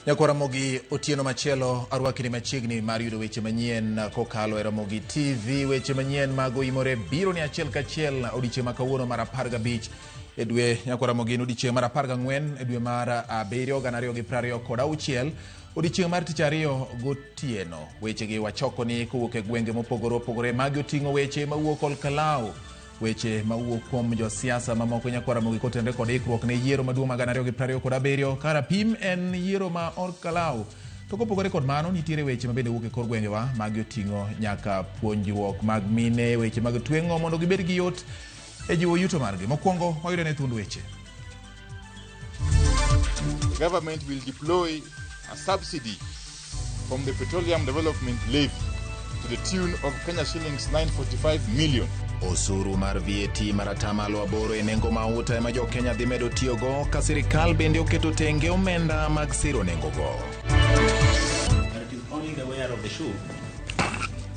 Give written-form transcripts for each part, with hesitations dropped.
Nyakwa Ramogi otieno machielo arwakni machiegni mar yudo weche manyien kokalo e Ramogi TV. Weche manyien mag oimore biro ni achiel kachiel odiechieng' ma kawuono mar 15 e dwe Nyakwa Ramogi en odiechieng' mar 14 e dwe mar 7 2026 odiechieng' mar tich ariyo gotieno. Wechegi wachokoni kowuok e gwenge mopogore opogore. Magi oting'o weche mawuok Olkalau, weche mawuok kuom josiasa mamoko Nyakwa Ramogi kotenore kod ikruok ne yiero maduong' mag 2027 ka rapim en yiero ma Olkalau. To kopogore kod mano, nitiere weche mabende wuok e kor gwengewa. Magi oting'o nyaka puonjruok mag mine, weche mag tweng'o mondo gibed gi yot e jiwo yuto margi. Mokwongo wayudo ne thuond weche. The government will deploy a subsidy from the Petroleum Development Levy to the tune of Kenya shillings 945 million. Osuru mar VAT mar atamalo 8 e nengo mauta ema jo Kenya dhi medo tiyogo ka sirikal bende oketo tenge omenda mag siro nengogo. And it is only the wearer of the shoe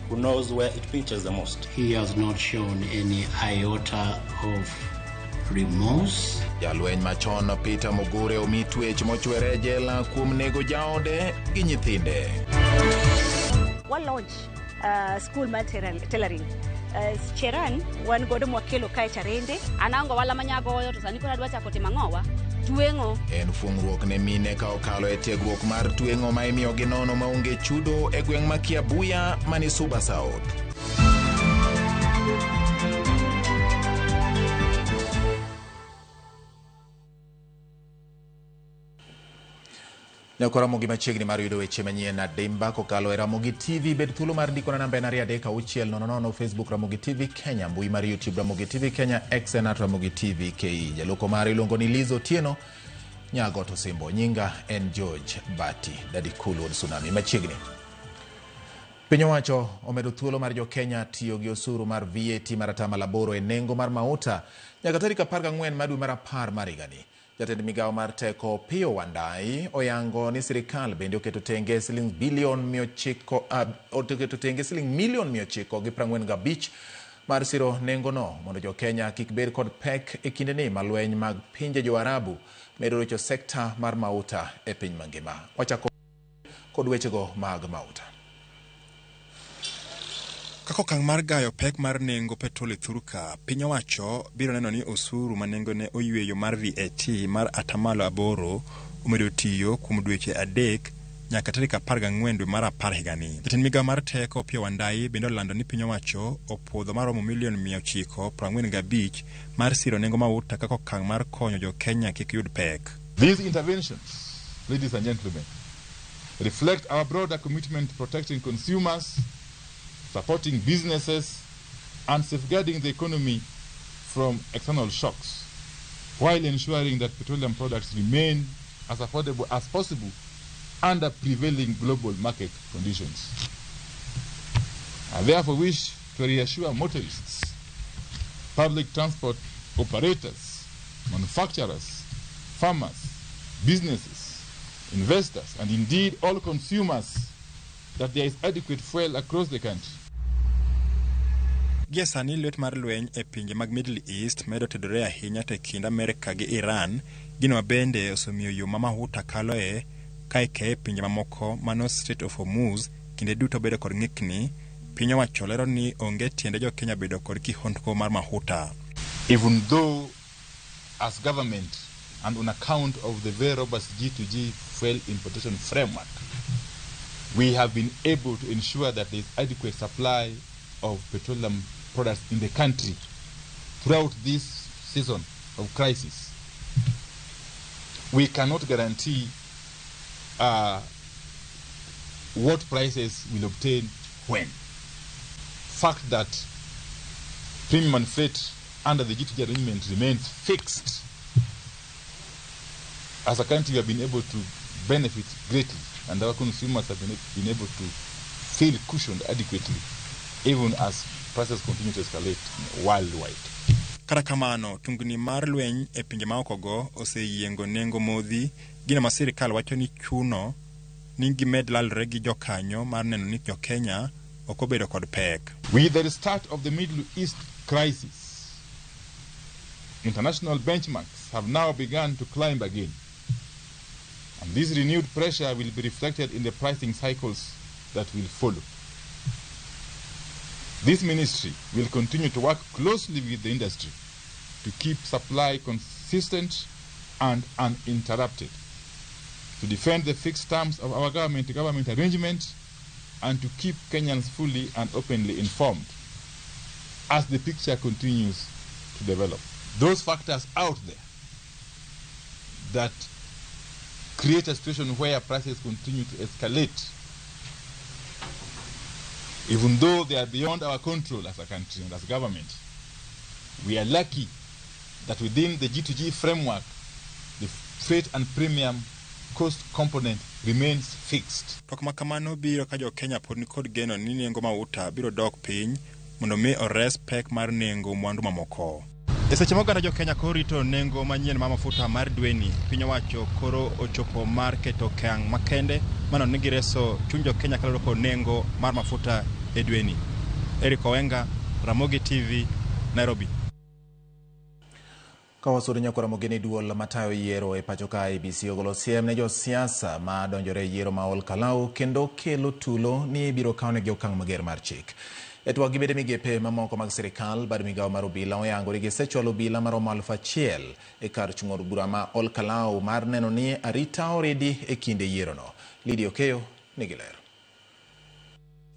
who knows where it pinches the most. He has not shown any iota of remorse. Jalweny machon Peter Mugure omi twech mochwere e jela kuom nego jaode gi nyithinde. Wa launch school mar tailoring. Cheran wan godo mwakelo kae Charende. An aonge ohala manyagoyo to sani koro adwa chako timo ang'owa tweng'o. En fuong'ruok ne mine ka okalo e tiegruok mar tweng'o ma imiyogi nono maonge chudo e gweng' ma Kiabuya mani Suba South. Nyako Ramogi machiegni mar yudo weche manyien adimba kokalo e Ramogi TV. Bed thuolo mar ndikona namba en 23600, Facebook Ramogi TV Kenya, mbui mar YouTube Ramogi TV Kenya, X en at Ramogi TV KE. Jaloko mare iluongo ni Liz Otieno Nyagoto Simbo. Nyinga en George Bati, Daddy Cool wuod Tsunami. Machiegni. Piny owacho omedo thuolo mar jo Kenya tiyo gi osuru mar VAT mar atamalo 8 e nengo mar mauta nyaka tarik 14 mar dwe mar 10 mar higani. Jatend migawo mar teko Opiyo Wandayi oyango ni sirikal bende oketo tenge siling bilion 900, oketo tenge siling milion 945 mar siro nengono mondo jo Kenya kik bed kod pek e kindeni ma lweny mag pinje jo Arabu medo rocho sekta mar mauta e piny mangima. Wachako kod wechego mag mauta. Kaka okang' mar gayo pek mar nengo petrol e thurka, piny owacho biro neno ni osuru ma nengone oyweyo mar VAT mar atamalo 8 omedo tiyo kuom dweche 3 nyaka tarik 14 dwe mar 10 higani. Jatend migawo mar teko Opiyo Wandayi bende olando ni piny owacho opuodho maromo milion 945 mar siro nengo mauta kaka okang' mar konyo jo Kenya kik yud pek. These interventions, ladies and gentlemen, reflect our broader commitment to protecting consumers, supporting businesses, and safeguarding the economy from external shocks, while ensuring that petroleum products remain as affordable as possible under prevailing global market conditions. I therefore wish to reassure motorists, public transport operators, manufacturers, farmers, businesses, investors, and indeed all consumers that there is adequate fuel across the country. Gie sani lwet mar lweny e pinje mag Middle East medo tedore ahinya to e kind Amerka gi Iran, gino ma bende osemiyo yo ma mahuta kaloe ka ikeye e pinje mamoko mano Strait of Hormuz kinde duto bedo kod ng'ikni. Piny owacho lero ni onge tiende jo Kenya bedo kod kihondko mar mahuta. Even though as government and on account of the very robust G2G fuel importation framework, we have been able to ensure that there is adequate supply of petroleum products in the country throughout this season of crisis. We cannot guarantee what prices will obtain when. Fact that premium and freight under the G2G arrangement remains fixed. As a country, we have been able to benefit greatly, and our consumers have been able to feel cushioned adequately, even as prices continue to escalate worldwide. Kata kamano, tungni mar lweny e pinje maokogo oseyiengo nengo modhi, gino ma sirikal wacho ni chuno ni gimed lalre gi jokanyo mar neno ni jo Kenya ok obedo kod pek. With the restart of the Middle East crisis, international benchmarks have now begun to climb again. And this renewed pressure will be reflected in the pricing cycles that will follow. This ministry will continue to work closely with the industry to keep supply consistent and uninterrupted, to defend the fixed terms of our government-to-government arrangement, and to keep Kenyans fully and openly informed as the picture continues to develop. Those factors out there that create a situation where prices continue to escalate, even though they are beyond our control as a country and as government, we are lucky that within the G2G framework, the freight and premium cost component remains fixed. Twak ma kamano biro ka jo Kenya pod nikod geno ni nengo mauta biro dok piny mondo mi ores pek mar nengo mwandu mamoko. E seche ma oganda jo Kenya koro rito nengo manyien mar mafuta mar dweni, piny owacho koro ochopo mar keto okang' makende mano ni gireso chuny jo Kenya kaluwore kod nengo mar mafuta e dweni. Eric Owenga, Ramogi TV, Nairobi. Ka wasudo nyaka Ramogi ni duol matayo yiero e pacho ka IEBC ogolo siem ne josiasa ma donjore e yiero ma Ol Kalou kendo kelo tulo ni ibiro kawnegi okang' mager mar chik. E twak gi bede migepe mamoko mag sirikal, bad migawo mar obila oyango ni gisechwalo obila maromo 1000 e kar chung' od bura ma Ol Kalou mar neno ni arita oridi e kinde yierono. Lydia Okeyo nigi ler.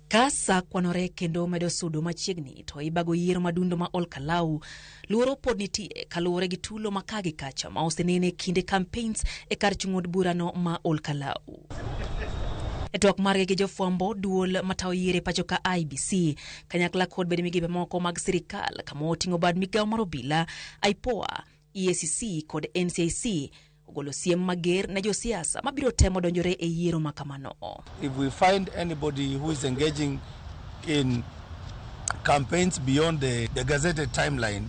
Ka sa kwanore kendo medo sudo machiegni to ibago yiero madundo ma Ol Kalou, luoro pod nitie kaluwore gi tulo ma ka gi kacha ma osenene kinde campaigns e kar chung' od burano ma Ol Kalou. E twak margi gi jofwambo, duol matayo yiero e pacho ka IEBC kanyakla kod bede migepe moko mag sirikal kama oting'o bad migawo mar obila, IPOA, EACC kod NCIC ogolo siem mager ne josiasa mabiro temo donjore e yiero ma kamano. If we find anybody who is engaging in campaigns beyond the gazetted timeline,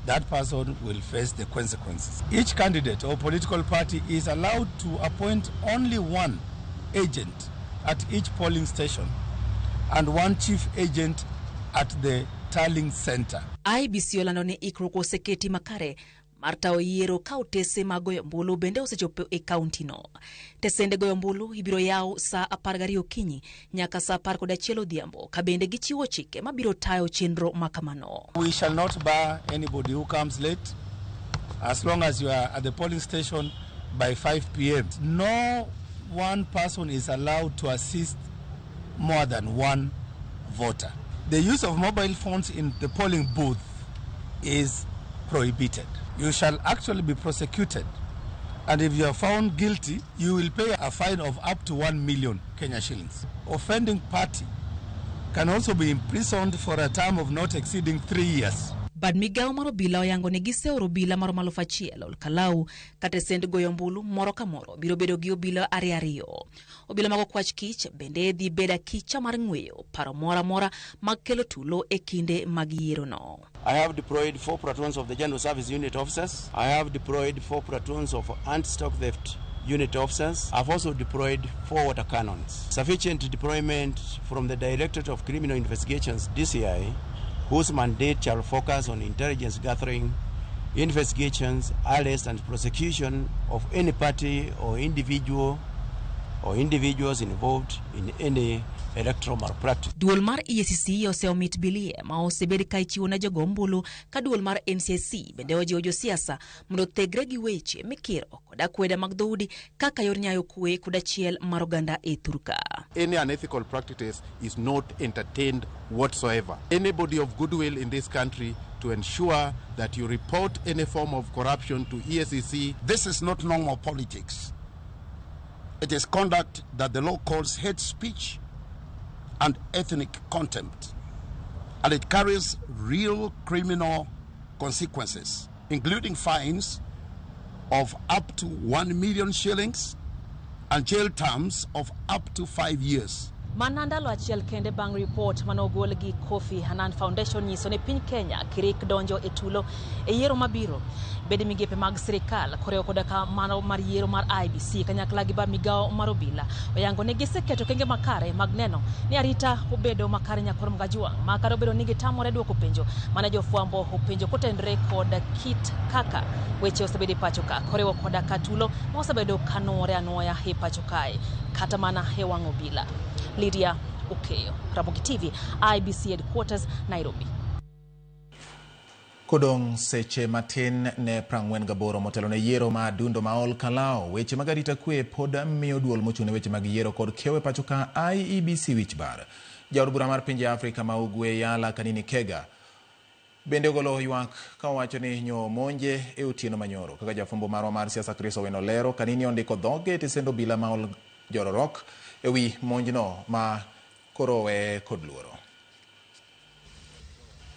that person will face the consequences. Each candidate or political party is allowed to appoint only one agent at each polling station and one chief agent at the tallying center. IEBC olando ni ikruok oseketi makare mar tayo yiero ka otese mag goyo ombulu bende osechopo e kaunti no. Tesende goyo ombulu ibiro yaw sa 12 okinyi nyaka sa 11 odhiambo ka bende gichiwo chike mabiro tayo chenro makamano. We shall not bar anybody who comes late as long as you are at the polling station by 5 p.m. No one person is allowed to assist more than one voter. The use of mobile phones in the polling booth is prohibited. You shall actually be prosecuted, and if you are found guilty, you will pay a fine of up to 1 million Kenya shillings. Offending party can also be imprisoned for a term of not exceeding 3 years. Bad migawo mar obila oyango ni giseoro obila maromo 1000 Ol Kalou kata send goyo ombulu moro ka moro biro bedo gi obila 2. Obila mag okwach kich bende dhi bedo akicha mar ng'weyo paro moro amora mag kelo tulo e kinde mag yierono. I have deployed 4 platoons of the General Service Unit officers. I have deployed 4 platoons of anti-stock theft unit officers. I've also deployed 4 water cannons. Sufficient deployment from the Directorate of Criminal Investigations, DCI, whose mandate shall focus on intelligence gathering, investigations, arrest and prosecution of any party or individual or individuals involved in any electoral malpractice. Duol mar EACC oseomit bilie ma osebed ka ichiwo ne jogo ombulu ka duol mar NCIC bende ojiwo josiasa mondo othegre gi weche mikiro kod akweda mag dhoudi kaka yor nyayo kwe kod achiel mar oganda e thurka. Any unethical practices is not entertained whatsoever. Anybody of goodwill in this country to ensure that you report any form of corruption to EACC. This is not normal politics. It is conduct that the law calls hate speech and ethnic contempt, and it carries real criminal consequences, including fines of up to 1 million shillings and jail terms of up to 5 years. Mana ndalo achiel kende bang' ripot manogol gi Kofi Annan Foundation nyiso ni piny Kenya kirik donjo e tulo e yiero mabiro. Bede migepe mag sirikal koriwo koda ka mano mar yiero mar IEBC kanyakla gi ba migawo mar obila oyango ni giseketo okenge makare mag neno ni arita obedo makare nyakwar Mgajwang' ma kata obedo ni gitamore duoko penjo mane jofwambo openjo kotenore kod kit kaka weche osebedo e pacho ka koriwo koda ka tulo ma osebedo kanuore anuoya e pacho kae kata mana e wang' obila. Lydia Okeyo, Ramogi TV, IEBC headquarters, Nairobi. Kodong' seche matin ne 48 motelo ne yiero ma adundo ma Ol Kalou, weche mag arita kwe pod miyo duol mochung' ne weche mag yiero kod kiewo e pacho ka IEBC wich bar. Jaod bura mar pinje Afrika ma Ugwe Yala Kanini Kega bende ogolo ywak ka owacho ni nyo monje e otieno manyoro. Kaka jafwambo marwa mar siasa Chris Owino lero, Kanini ondiko dhoge e tesend obila ma Ol Jororok e wi monjno ma koro oweye kod luoro.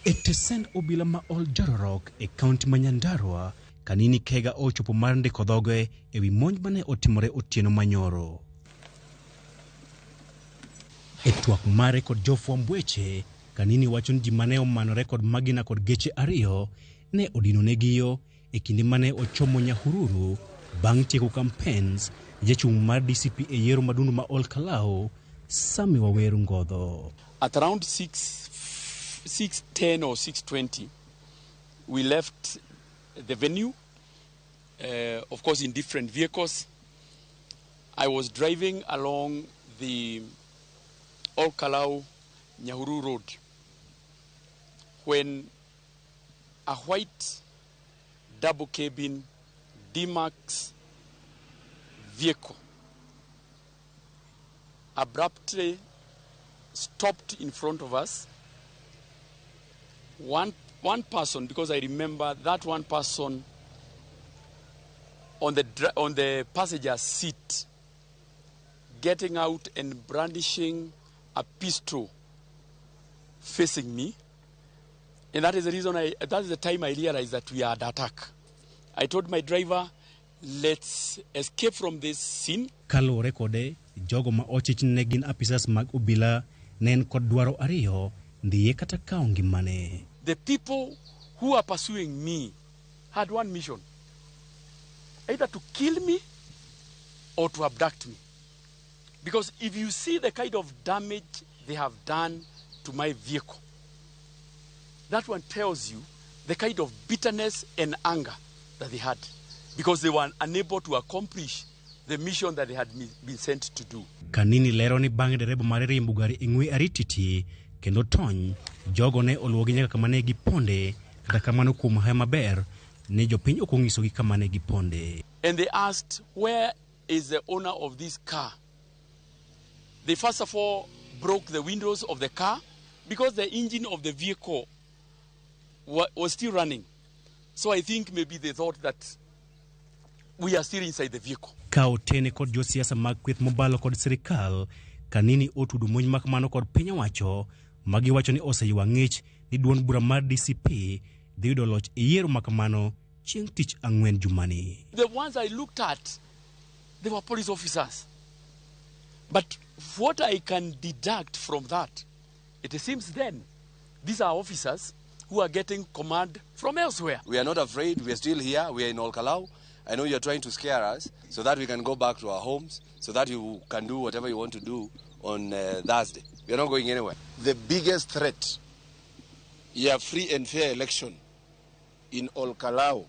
E tesend obila ma Ol Jororok e kaunti ma Nyandarua, Kanini Kega ochopo mar ndiko dhoge e wi monj mane otimore otieno manyoro. E twak mare kod jofwamb weche, Kanini wacho ni ji mane omanore kod magina kod geche ariyo ne odinonegi yo e kinde mane ochomo Nyahururu bang' tieko campaigns jachung' mar DCP e yiero madundo ma Ol Kalou, Sammy Waweru Ngodho. At around 6:10 or 6:20, we left the venue, of course in different vehicles. I was driving along the Ol Kalou Nyahururu Road when a white double cabin D-Max vehicle abruptly stopped in front of us. One person, because I remember that one person on the passenger seat getting out and brandishing a pistol facing me. And that is the reason that is the time I realized that we are under attack. I told my driver, let's escape from this scene. Kaluwore kode, jogo ma ochich ne gin apisas mag obila ne en kod dwaro ariyo, dhiye kata kawo ngimane. The people who are pursuing me had one mission, either to kill me or to abduct me. Because if you see the kind of damage they have done to my vehicle, that one tells you the kind of bitterness and anger that they had, because they were unable to accomplish the mission that they had been sent to do. Kanini lero ni bang' dereba mare riembo gari e ng'we arititi kendo tony, jogo ne oluwogi nyaka kama ne giponde, kata kamano kuom hawi maber ne jopiny ok onyisogi kama ne giponde. And they asked, where is the owner of this car? They first of all broke the windows of the car because the engine of the vehicle was still running. So I think maybe they thought that we are still inside the vehicle. Ka otene kod josiasa mag kweth mobalo kod sirikal, Kanini otudo monj makamano kod piny owacho magiwacho ni oseywa ng'ich ni duond bura mar DCP dhi yudo loch e yiero makamano chieng' tich ang'wen jumani. The ones I looked at, they were police officers. But what I can deduct from that, it seems then these are officers who are getting command from elsewhere. We are not afraid. We are still here. We are in Ol Kalou. I know you are trying to scare us so that we can go back to our homes, so that you can do whatever you want to do on Thursday. We are not going anywhere. The biggest threat, yeah, free and fair election in Ol Kalou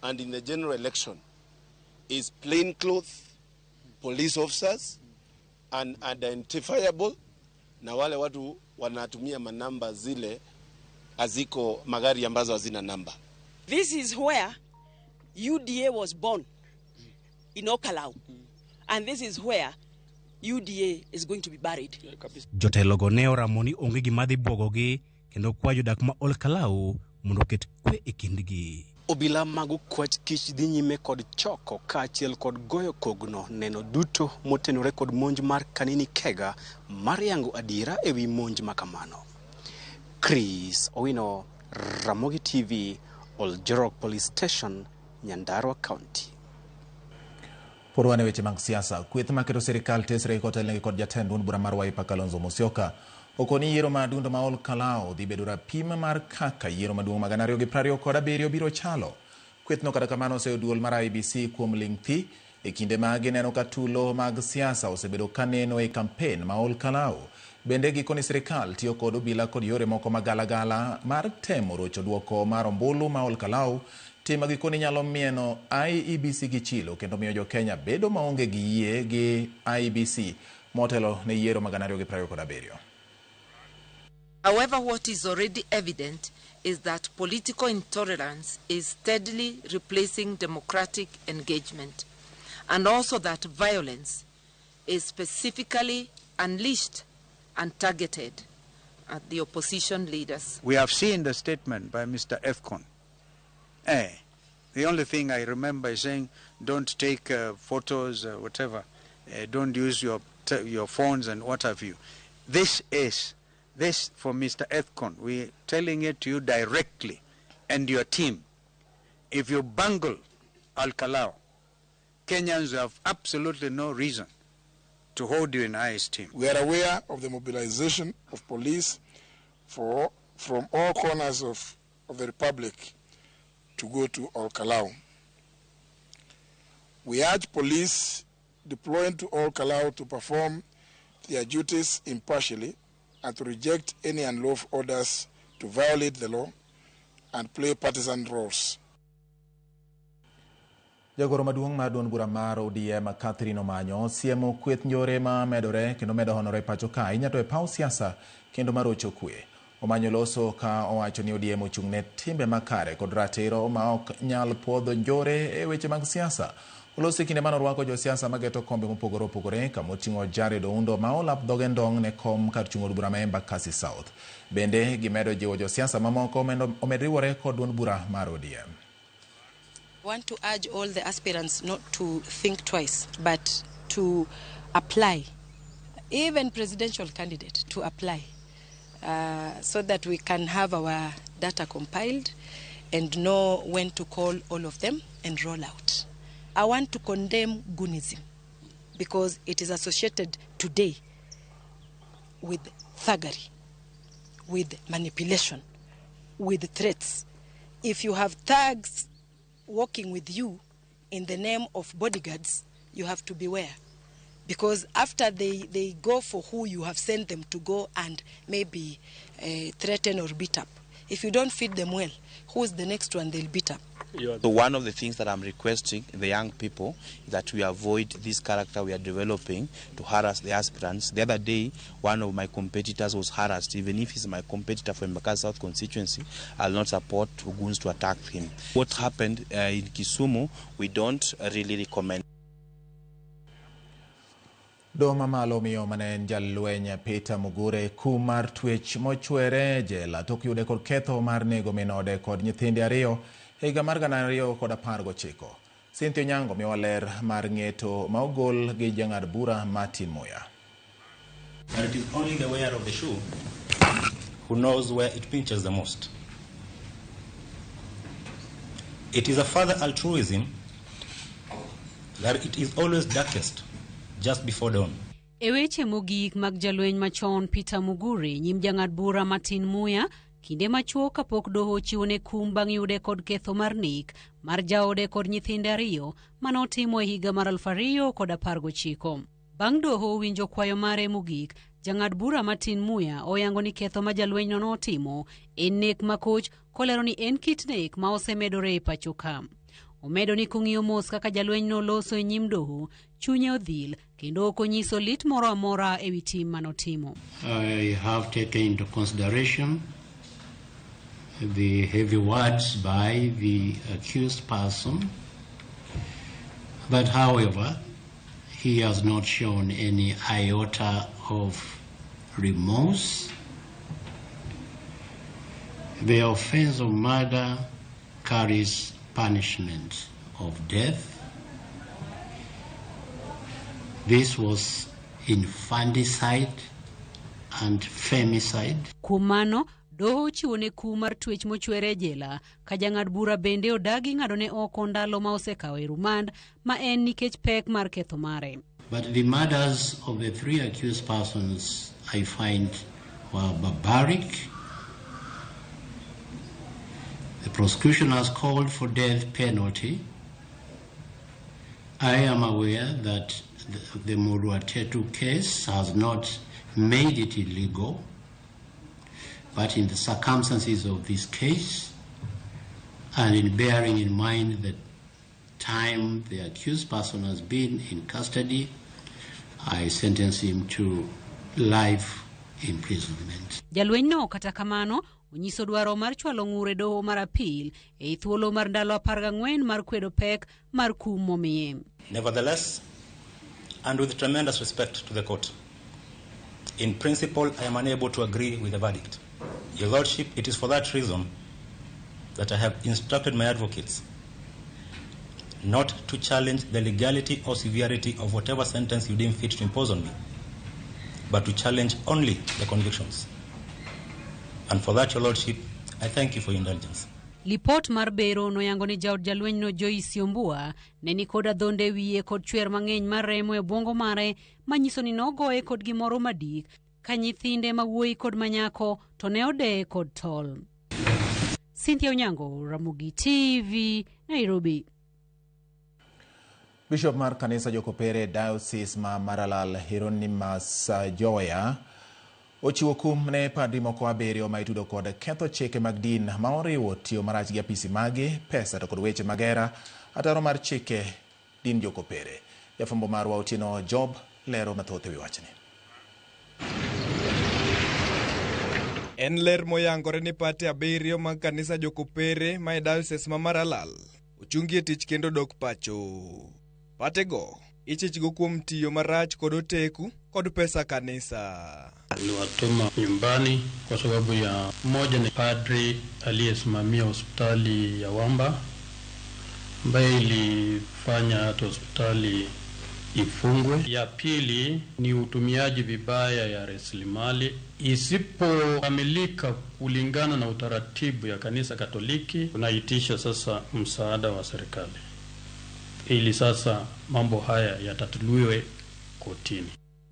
and in the general election is plainclothes police officers and identifiable, na wale watu wanatumia manamba zile aziko magari ambazo hazina namba. This is where UDA was born, in Ol Kalou, and this is where UDA is going to be buried. Jotelogo ne oramo ni onge gima dhi buogogi kendo kwayo jodak ma Ol Kalou mondo oket kwe e kindgi. Obila mag okwach kich dhi nyime kod choko kaachiel kod goyo kogno neno duto motenore kod monj mar Kanini Kega mar yango adiera ewi monj makamano. Chris Owino, Ramogi TV, Oljorok Police Station, Nyandarua County. Pod wan e weche mag siasa. Kweth maketo sirikal tesre kotelnegi kod jatend duond bura mar Wiper Kalonzo Musyoka okoni yiero ma dundo ma Ol Kalou dhi bedo rapim mar kaka yiero maduong' mag 2027 biro chalo. Kwethno kata kamano oseyo duol mar IEBC kuom ling' thi e kinde ma gineno ka tulo mag siasa osebedo ka neno e kampen ma Ol Kalou. Bende gikoni sirikal tiyo kod obila kod yore moko magalagala mar temo rocho duoko mar ombulu ma Ol Kalou. Tim ma gikoni nyalo mieno IEBC gi chilo kendo miyo jo Kenya bedo maonge gi yie gi IEBC motelo ne yiero mag 2027. However, what is already evident is that political intolerance is steadily replacing democratic engagement, and also that violence is specifically unleashed and targeted at the opposition leaders. We have seen the statement by Mr. Efcon. The only thing I remember is saying, don't take photos, whatever. Don't use your phones and what have you. This is, this for Mr. Efcon, we're telling it to you directly and your team. If you bungle Ol Kalou, Kenyans have absolutely no reason to hold you in high esteem. We are aware of the mobilization of police from all corners of the Republic to go to Ol Kalou. We urge police deployed to Ol Kalou to perform their duties impartially and to reject any unlawful orders to violate the law and play partisan roles. Jagoro maduong' mar duond bura mar ODM Catherine Omanyo siemo kweth njore ma medore kendo medo honore pacho ka ahinya to e paw siasa kendo marocho kwe. Omanyo loso ka owacho ni ODM ochung' ne timbe makare kod ratiro ma ok nyal puodho njore e weche mag siasa. Oloso e kinde mane orwako josiasa mageto kombe mopogore opogore kamoting'o Jared Oundo ma olap dhoge ndong' ne kom kar chung' od bura ma Embakasi South. Bende gimedo jiwo josiasa mamoko omed riwore kod duond bura mar ODM. I want to urge all the aspirants not to think twice, but to apply, even presidential candidate to apply, so that we can have our data compiled and know when to call all of them and roll out. I want to condemn Goonism because it is associated today with thuggery, with manipulation, with threats. If you have thugs working with you in the name of bodyguards, you have to beware. Because after they go for who you have sent them to go and maybe threaten or beat up. If you don't feed them well, who's the next one they'll beat up? So one of the things that I'm requesting the young people is that we avoid this character we are developing to harass the aspirants. The other day, one of my competitors was harassed. Even if he's my competitor for Embakasi South constituency, I'll not support goons to attack him. What happened in Kisumu, we don't really recommend. Doho mamalo miyo mane en jalweny Peter Mugure kum mar twech mochwere jela tok yude kod ketho mar nego min ode kod nyithinde ariyo e higa mar 2019. Cynthia Onyango miyowa ler mar ng'eto ma ogol gi jang'ad bura Martin Muya. But it is only the wearer of the shoe who knows where it pinches the most. It is a further altruism that it is always darkest just before dawn. E weche mogik mag jalweny machon Peter Mugure nyim jang'ad bura Martin Muya kinde machuok kapok doho ochiwone kum bang' yude kod ketho mar nek mar jaode kod nyithinde ariyo manotimo e higa mar 2019. Bang' doho winjo kwayo mare mogik, jang'ad bura Martin Muya oyango ni ketho ma jalwenyno notimo en nek makoch kolero ni en kit nek ma osemedore e pacho ka. Omedo ni kong'iyo mos kaka jalwenyno loso e nyim doho, chunye odhil kendo ok onyiso lit moro amora ewi tim manotimo. I have taken into consideration the heavy words by the accused person, but however, he has not shown any iota of remorse. The offense of murder carries punishment of death. This was infanticide and femicide. Kuom mano, Doho ochiwone kum mar twech mochwere e jela ka jang'ad bura bende odagi ng'adone oko ndalo ma osekawo e rumand ma en nikech pek mar ketho mare. But the murders of the three accused persons, I find, were barbaric. The prosecution has called for death penalty. I am aware that the Muruatetu case has not made it illegal, but in the circumstances of this case, and in bearing in mind the time the accused person has been in custody, I sentence him to life imprisonment. Jalwenyno kata kamano onyiso dwaro mar chwalo ng'ur e doho mar apil ei thuolo mar ndalo 14 mar kwedo pek mar kum momiye. Nevertheless, and with tremendous respect to the court, in principle I am unable to agree with the verdict. Your Lordship, it is for that reason that I have instructed my advocates not to challenge the legality or severity of whatever sentence you deem fit to impose on me, but to challenge only the convictions. And for that, Your Lordship, I thank you for your indulgence. Lipot mar bero noyango ni jaod jalwenyno Joyce Ombua ne ni kod adhonde e wiye kod chwer mang'eny mar remo e obwongo mare manyiso ni nogoye kod gimoro madik ka nyithinde ma wuoyi kod manyako to ne odeye kod tol. Cynthia Onyango, Ramogi TV, Nairobi. Bishop mar kanisa Jokopere Diocese ma Maralal Hieronymus Joya ochiwo kum ne padri moko 7 ma itudo kod ketho chike mag din ma oriwo tiyo marach gi apisi magi, pesa to kod weche magera, ataro mar chike din Jokopere. Jafwambo marwa Otieno Job lero mathoth e wi wachni. En ler moyangore ni pate 7 mag kanisa Jokopere ma e diocese ma Maralal ochungi e tich kendo dok pacho. Patego ichichgo kuom tiyo marach kod oteku kod pesa kanisa. Niliwatuma nyumbani kwa sababu ya mmoja ni padri aliyesimamia hospitali ya Wamba ambaye ilifanya hata hospitali ifungwe. Ya pili ni utumiaji vibaya ya rasilimali isipokamilika kulingana na utaratibu ya kanisa Katoliki. Tunaitisha sasa msaada wa serikali ili sasa mambo haya yatatuliwe kotini.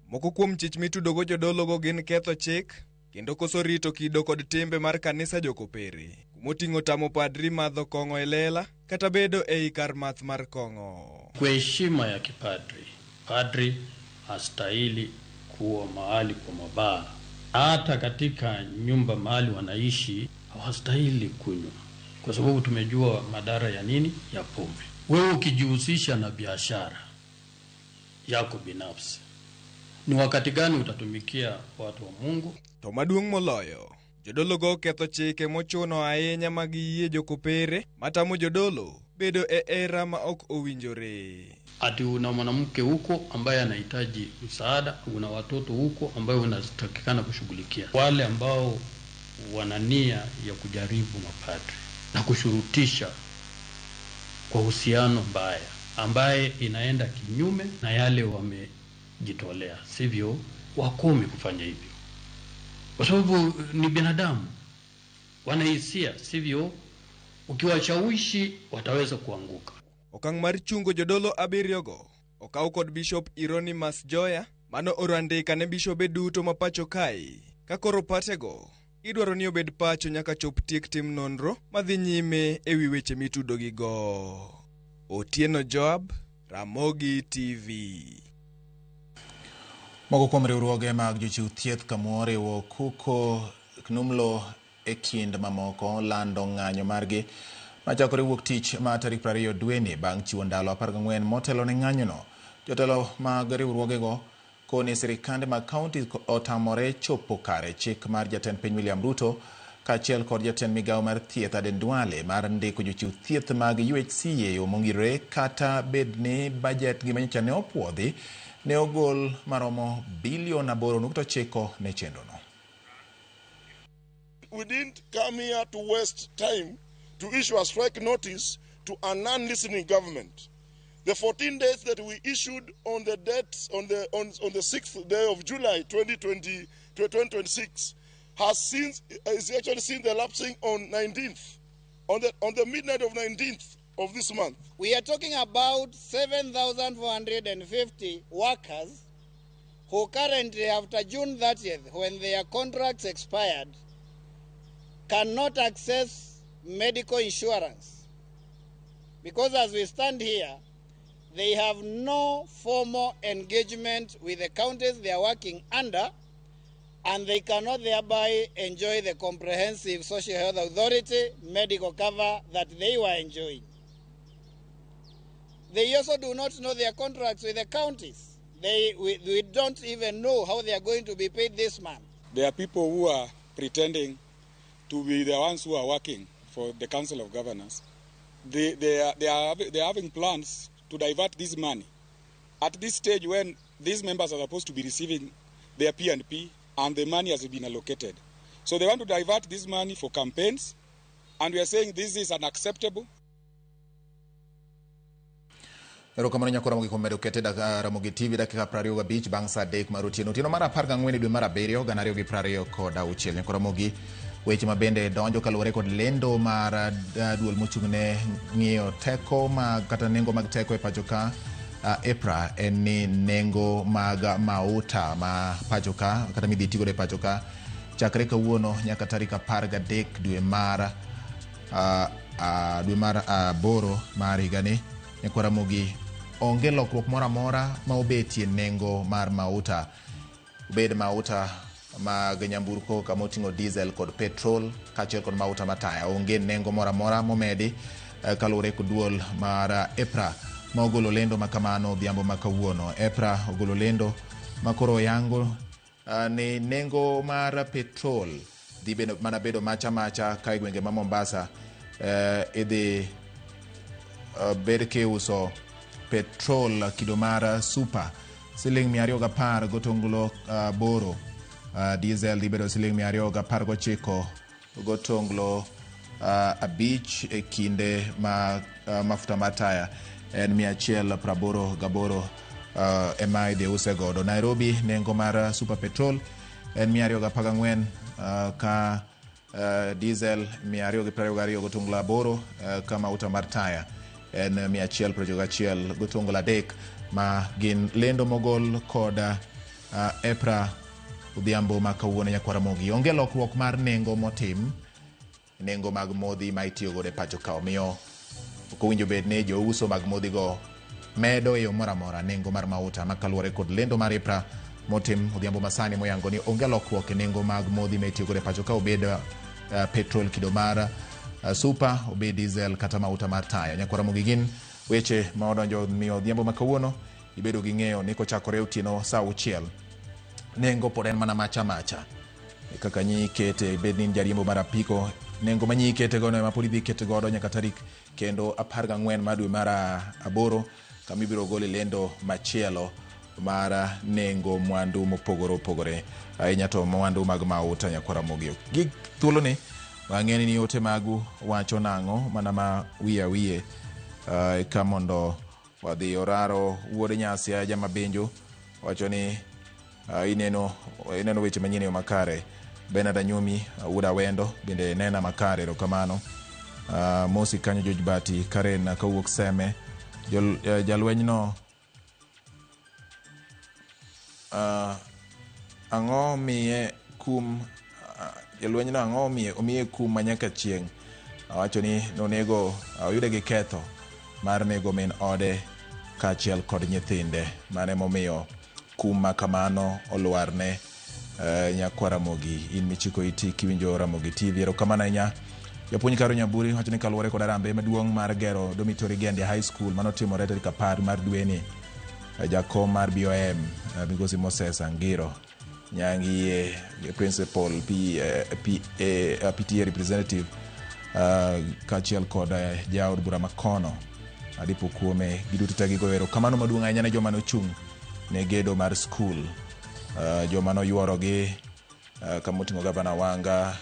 Moko kuom chich mitudogo jodologo gin ketho chik kendo koso rito kido kod timbe mar kanisa Jokopere, kumoting'o tamo padri madho kong'o e lela kata bedo ei kar math mar kong'o. Kwa heshima ya kipadri, padri hastahili kuwa mahali kwa mabaa. Hata katika nyumba mahali wanaishi hawastahili kunywa, kwa sababu tumejua madhara ya nini ya pombe. Wewe ukijihusisha na biashara yako binafsi, ni wakati gani utatumikia watu wa Mungu? To maduong' moloyo, jodologo ketho chike mochuno ahinya mag yie Jokopere matamo jodolo bedo e era ma ok owinjore. Ati una mwanamke huko ambaye anahitaji msaada, una watoto huko ambayo unatakikana kushughulikia. Wale ambao wana nia ya kujaribu mapadri na kushurutisha kwa uhusiano mbaya ambaye inaenda kinyume na yale wamejitolea, sivyo? Wakome kufanya hivyo, kwa sababu ni binadamu, wana hisia, sivyo? Ukiwashawishi wataweza kuanguka. Okang' mar chungo jodolo 7 go okaw kod Bishop Hieronymus Joya mano oro andika ne bishobe duto ma pacho kae ka koro patego idwaro ni obed pacho nyaka chop tiek tim nonro madhi nyime ewi weche mitudogigo. Otieno Joab, Ramogi TV. Moko kuom riwruoge mag jochiw thieth kamoriwo Kuko Knumlo e kind mamoko lando ng'anyo margi machakore wuok tich ma tarik 20 dweni bang' chiwo ndalo 14 motelo ne ng'anyono. Jotelo mag riwruogego koni sirikande mag kaunti otamore chopo kare chik mar jatend piny William Ruto kaachiel kod jatend migawo mar thieth Aden Duale mar ndiko jochiw thieth mag UHC e yo mongirore kata bed ni bajet gi manyocha ne opuodhi ne ogol maromo bilion 8.9 ne chenrono. We didn't come here to waste time to issue a strike notice to a non-listening government. The 14 days that we issued on the date, on the 6th day of July 2026 has since is actually seen the lapsing on 19th, on the midnight of 19th of this month. We are talking about 7,450 workers who currently, after June 30th, when their contracts expired, cannot access medical insurance. Because as we stand here, they have no formal engagement with the counties they are working under, and they cannot thereby enjoy the comprehensive social health authority medical cover that they were enjoying. They also do not know their contracts with the counties. We don't even know how they are going to be paid this month. There are people who are pretending to be the ones who are working for the Council of Governors. They are having plans to divert this money. At this stage when these members are supposed to be receiving their P&P and the money has been allocated. So they want to divert this money for campaigns, and we are saying this is unacceptable. Erokamano nyako Ramogi kuom medo kete Ramogi TV dakika 25 bang' saa 3 mar otieno. Otieno mar 14 dwe mar 7 2026. Nyako Ramogi, weche ma bende donjo kaluwore kod lendo mar duol mochung'ne ng'iyo teko mag kata nengo mag teko e pacho ka EPRA en ni nengo mag mauta ma pacho ka kata midhi tigodo e pacho ka chakre kawuono nyaka tarik 13 dwe mar 8 mar higani. Nyako Ramogi, onge lokruok moro amora ma obetie nengo mar mauta, obed mauta mag nyamburko kama oting'o diesel kod petrol kaachiel kod mauta mataya, onge nengo moro amora momedi kaluwore kod duol mar EPRA ma ogolo lendo ma kamano odhiambo ma kawuono. EPRA ogolo lendo ma koro yango ni nengo mar petrol dhi mana bedo macha macha ka e gwenge ma Mombasa idhi bed kiuso petrol kido mar super siling 210 gotonglo 8, diesel dhi bedo siling 219 gotonglo 5 e kinde ma mafuta mar taya en 188 ema idhi use godo. Nairobi nengo mar super petrol en 214 ka diesel 222 gotonglo 8 ka mauta mar taya en 191 gotonglo 3 ma gin lendo mogol kod EPRA odhiambo ma kawuono. Nyakwa Ramogi, onge lokruok mar nengo motim nengo mag modhi ma itiyo godo e pacho ka, omiyo ok owinjo bed ni jouso mag modhi go medo e yo moro amora nengo mar mauta ma kaluwore kod lendo mar EPRA motim odhiambo masani moyango ni onge lokruok e nengo mag modhi ma itiyo godo e pacho ka, obed petrol kido mar super, obed diesel kata mauta mar taya. Nyakwa Ramogi, gin weche ma odonjo miyo odhiambo ma kawuono ibedo gi ng'eyo ni kochakore otieno saa 6 nengo pod en mana macha macha kaka nyi kete, bed ni jariembo mar apiko nengo ma nyi kete godo ema pod idhi kete godo nyaka tarik kendo 14 mar dwe mar 8 kama ibiro gole lendo machielo mar nengo mwandu mopogore opogore ahinya to mwandu mag mauta. Nyakwa Ramogi, gi thuoloni wang'eni ni ote magu wacho nang'o mana ma wiye wiye ka mondo wadhi. Oraro wuod Nyasia Jamabenjo wacho ni ineno weche manyien e yo makare. Bernard Anyumi wuod Awendo bende nena makare, erokamano. Mosi kanyo George Bati Karen kawuok Seme jalweny no ang'o miye kum jalweny no ang'o omiye kum ma nyaka chieng'. Awacho ni nonego oyude gi ketho mar nego min ode kaachiel kod nyithinde, mane momiyo kum ma kamano olwarne. Nyakwa Ramogi, in michiko iti kiwinjo Ramogi TV, erokamano ahinya. Japuonj Karo Nyaburi wacho ni kaluwore kod arambe maduong' mar gero Dormitory Gende High School manotimore tarik 10 mar dweni, jakom mar BOM migosi Moses Angiro Nyangi principal PTA representative kaachiel kod jaod bura makono Adipo Kuome, giduto te gigoyo erokamano maduong' ahinya ne joma nochung' ne gedo mar skul, joma noyuorogi kama oting'o Gavana Wanga,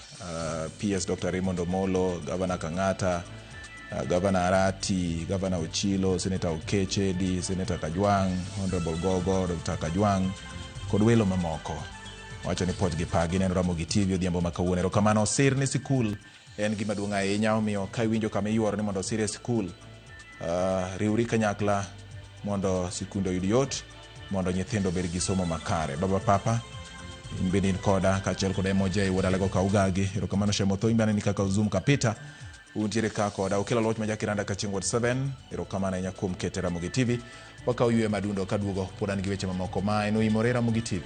PS Dr. Raymond Omolo, Gavana Kang'ata, Gavana Arati, Gavana Ochilo, Senator Okeche Edi, Senator Kajwang', Honorable Gogo, Dr. Kajwang' kod welo mamoko. Wacho ni poch gi pagi neno Ramogi TV odhiambo ma kawuono. Erokamano. Sir ni sikul en gima duong' ahinya, omiyo ka iwinjo kama iyuoro ni mondo osir e sikul, riwri kanyakla mondo sikunde oyud yot mondo nyithindo obed gi somo makare. Baba Papa, in bende in koda kaachiel kod MOJ wuod Alego Kaugagi. Erokamano Shemo Thoimbe, aneni kaka Zoom Kapita. Untiere ka koda Okelo Loch ma Jakiranda Kachieng' Ward 7. Erokamano ahinya kuom kete Ramogi TV. Wakawo yweyo madundo kaduogo pod an gi weche mamoko ma en oimore Ramogi TV.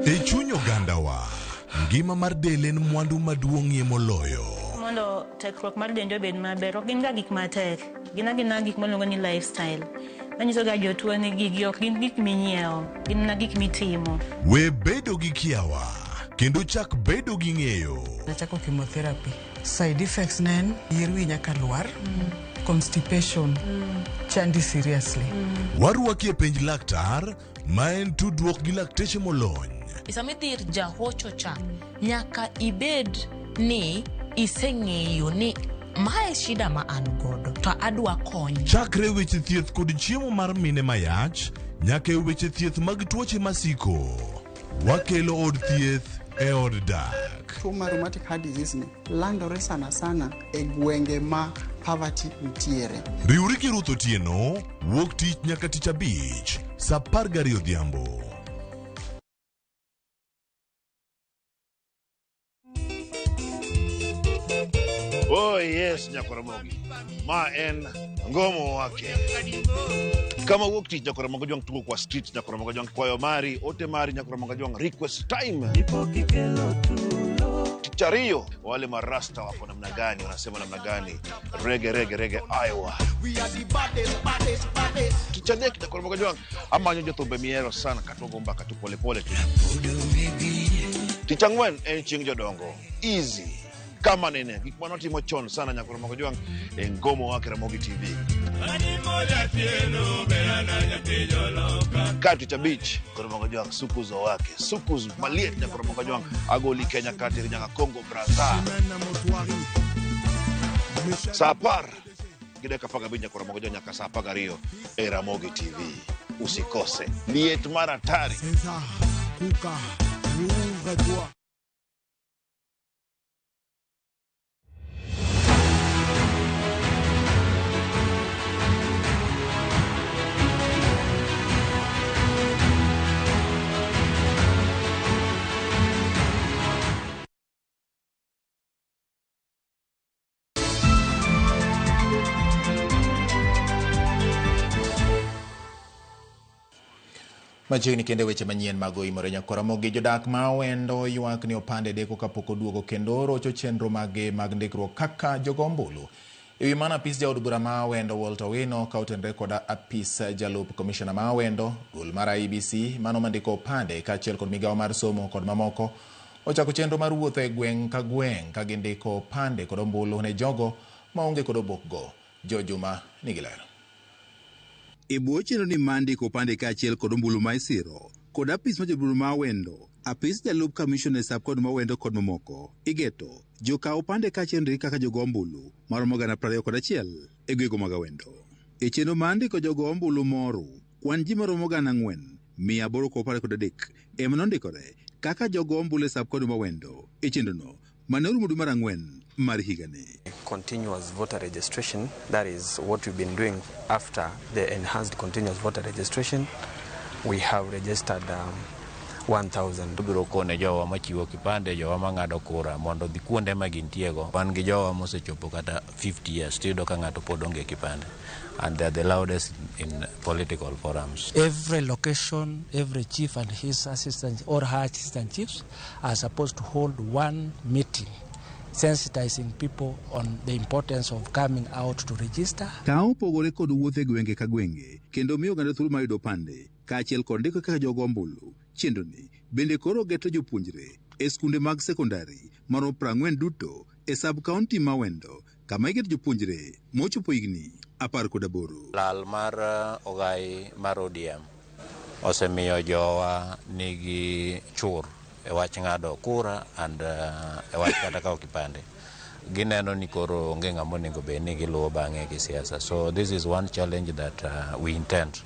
E chuny ogandawa, ngima mar del en mwandu maduong'ie moloyo. Mondo tekruok mar dendi obed maber, ok gin ga gik matek. Gin agina gik miluongo ni lifestyle. Manyiso ga jotuo ni gigi ok gin gik minyiewo, gin mana gik mitimo. We bedo gi kiawa kendo chak bedo gi ng'eyo. Nachako chemotherapy. Side effects ne en yier wi nyaka lwar, constipation, chandi seriously. Warwaki e penj laktar ma en tudruok gi lakteche molony. Sama idhi ir jahocho cha, nyaka ibed ni iseng'eyo ni mae shida ma an godo to adwa kony. Chakre weche thieth kod chiemo mar mine mayach nyaka e weche thieth mag tuoche masiko. Wakelo od thieth e od dak. Tuo mar rheumatic heart disease ni landore sana sana e gwenge ma poverty nitiere. Riwri gi Ruth Otieno wuok tich nyaka tich abich saa 12 odhiambo. Oh yes, Nyakoramogi. Ma en ngomo wake. Kama wuok tich Nyakoramogi Jwang' tugo kwa street Nyakoramogi Jwang' kwayo mari, ote mari Nyakoramogi Jwang' request time. Tich ariyo wale marasta wako namna gani, wanasema namna gani? Rege rege rege Iowa. Tich adek Nyakoramogi Jwang' amanyo jothumbe mihero sana katogo mbaka tu polepole tu. Tich ang'wen en chieng' jodongo. Easy. Kama nene gik manotimo chon sana Nyakoramogi Jwang' e ngomo wake Ramogi TV. Ka tich abich Nyakoramogi Jwang' sukuzo wake sukus maliet Nyakoramogi Jwang' agoli Kenya kateri nyaka Congo Brazza. Saa 10 gi dakika 15 Nyakoramogi Jwang' nyaka saa 12 e Ramogi TV. Usikose liet mar hatari. Machiegni kende weche manyien mag oimore Nyakoramogi. Jodak ma Awendo ywak ni opande deko kapok oduogo kendo rocho chenro mage mag ndikruok kaka jogo ombulu. E wi mano, apis jaod bura ma Awendo Walter Owino ka otenore kod apis jalup komishona ma Awendo, duol mar IEBC mano mandiko opande kaachiel kod migawo mar somo kod mamoko ochako chenro mar wuotho e gweng' ka gweng' ka gindiko opande kod ombulu ne jogo maonge kod obokgo. Jo Juma nigi ler. E bwo chenro ni mar ndiko opande kaachiel kod ombulu ma isiro kod apis mar jobura ma Awendo, apis jalup kamishona e sub county ma Awendo kod mamoko, igeto jokaw opande kaachiel ndiki kaka jogo ombulu maromo 21,000 e gwenge mag Awendo. E chenro mar ndiko jogo ombulu moru, kwan ji maromo 4,823 ema nondikore kaka jogo ombulu e sub county ma Awendo e chenrono mane orumo dwe mar ang'wen mar higani. Continuous voter registration, that is what we've been doing after the enhanced continuous voter registration. We have registered 1,000. Obiro kone jowa machiwo kipande, jowa mang'ado kura mondo odhi kuonde ma gintiego. Wan gi jowa mosechopo kata 50 years tiyudo ka ng'ato pod onge kipande. And they are the loudest in political forums. Every location, every chief and his assistant or her assistant chiefs are supposed to hold one meeting, sensitizing people on the importance of coming out to register. Ka opogore kod wuoth e gwenge ka gwenge kendo miyo oganda thuolo mar yudo opande kaachiel kod ndiko kaka jogo ombulu, chenroni bende koro geto jopuonjre e skunde mag sekondari maromo 40 duto e sub county ma Awendo kama igeto jopuonjre mochopo higni 18. Lal mar ogai mar ODM Osemiyo jowa nigi chur e wach ng'ado kura and e wach kata kawo kipande. Gineno ni koro onge ng'ama onego bed ni giluwo bang'e gi siasa. So this is one challenge that we intend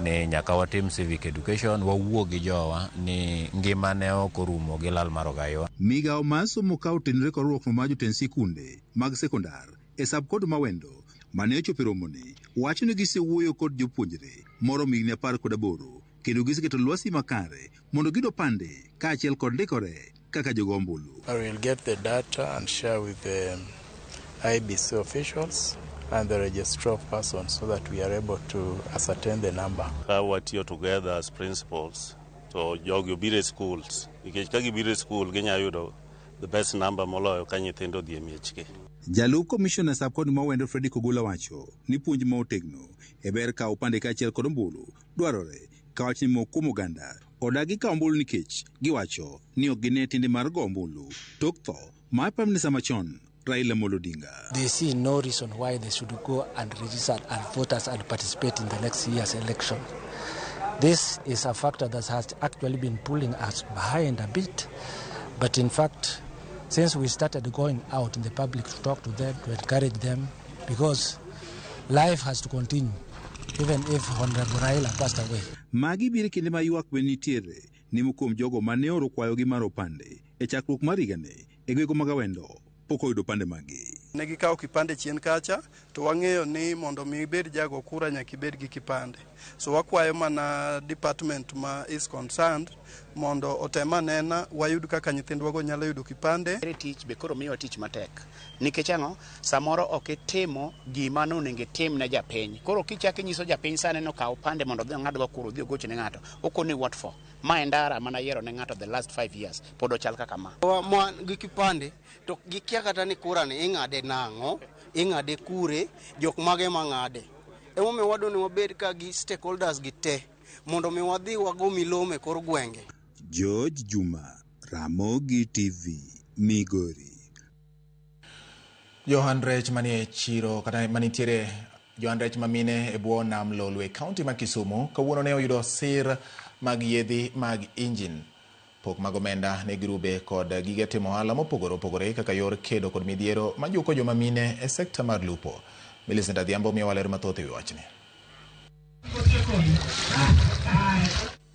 ni nyaka watim civic education, wawuo gi jowa ni ngima ne ok orumo gi lal mar Ogaiwa. Migawo mar somo ka otenore kod riwruok mar jotend sikunde mag sekondar e sub-county ma Wendo mane ochopo e romoni wacho ni gisewuoyo kod jopuonjre moromo higni 18 kendo giseketo lwasi makare mondo giyud opande kaachiel kod ndikore kaka jogo ombulu. I will get the data and share with the IEBC officials and the registrar of persons so that we are able to ascertain the number. Ka watiyo together as principals to jogi obiro e schools nikech ka gibiro e school ginyalo yudo the best number moloyo ka nyithindo odhi e miechgi. Jalup komishona sub-county ma Wendo Fredrick Ogola wacho ni puonj ma otegno e ber kawo opande kaachiel kod ombulu dwarore ka wach ni moko kuom oganda odagi kawo ombulu nikech giwacho ni ok gine tiende mar go ombulu tok tho mar Prime Minister machon Raila Amolo Odinga. They see no reason why they should go and register as voters and participate in the next year's election. This is a factor that has actually been pulling us behind a bit. But in fact, since we started going out in the public to talk to them, to encourage them, because life has to continue, even if Honorable Raila passed away. Magi biro e kinde ma ywak be nitiere ni moko kuom jogo mane oro kwayogi mar opande e chakruok mar higani e gwenge mag Awendo pok oyudo opande maggi. Ne gikawo kipande chien kacha to wang'eyo ni mondo mi ibed jago kura nyaka ibed gi kipande. So wakwayo mana department ma is concerned mondo otem anena wayud kaka nyithindwago nyalo yudo kipande. Tich be koro miyowa tich matek nikech ang'o samoro ok itimo gima nonego itim ne japiny koro kichako inyiso japiny sani nokaw opande mondo odhi ong'ad go kura odhi ogoch ne ng'ato okoni what for ma e ndara mana yiero ne ng'ato the last 5 years pod ochal kaka ma. Ma gi kipande to gikia kata ni kura ni ing'ade nang'o, ing'ade kure, jok mage mang'ade. Emomiyo wadwa ni wabed ka gi stakeholders gi te mondo mi wadhi wago milome e kor gwenge. George Juma, Ramogi TV, Migori. Johan rech manie chiro kata manitiere johan rech mamine e bwo nam Lolwe, kaunti ma Kisumu, kawuono ne oyudo sir mag yiedhi mag injin. Pok mag omenda ne grube kod gige timo ohala mopogore opogore kaka yor kedo kod midhiero majuko joma mine e sekta mar lupo. Millicent Adhiambo miyowa ler mathoth e wi wachni.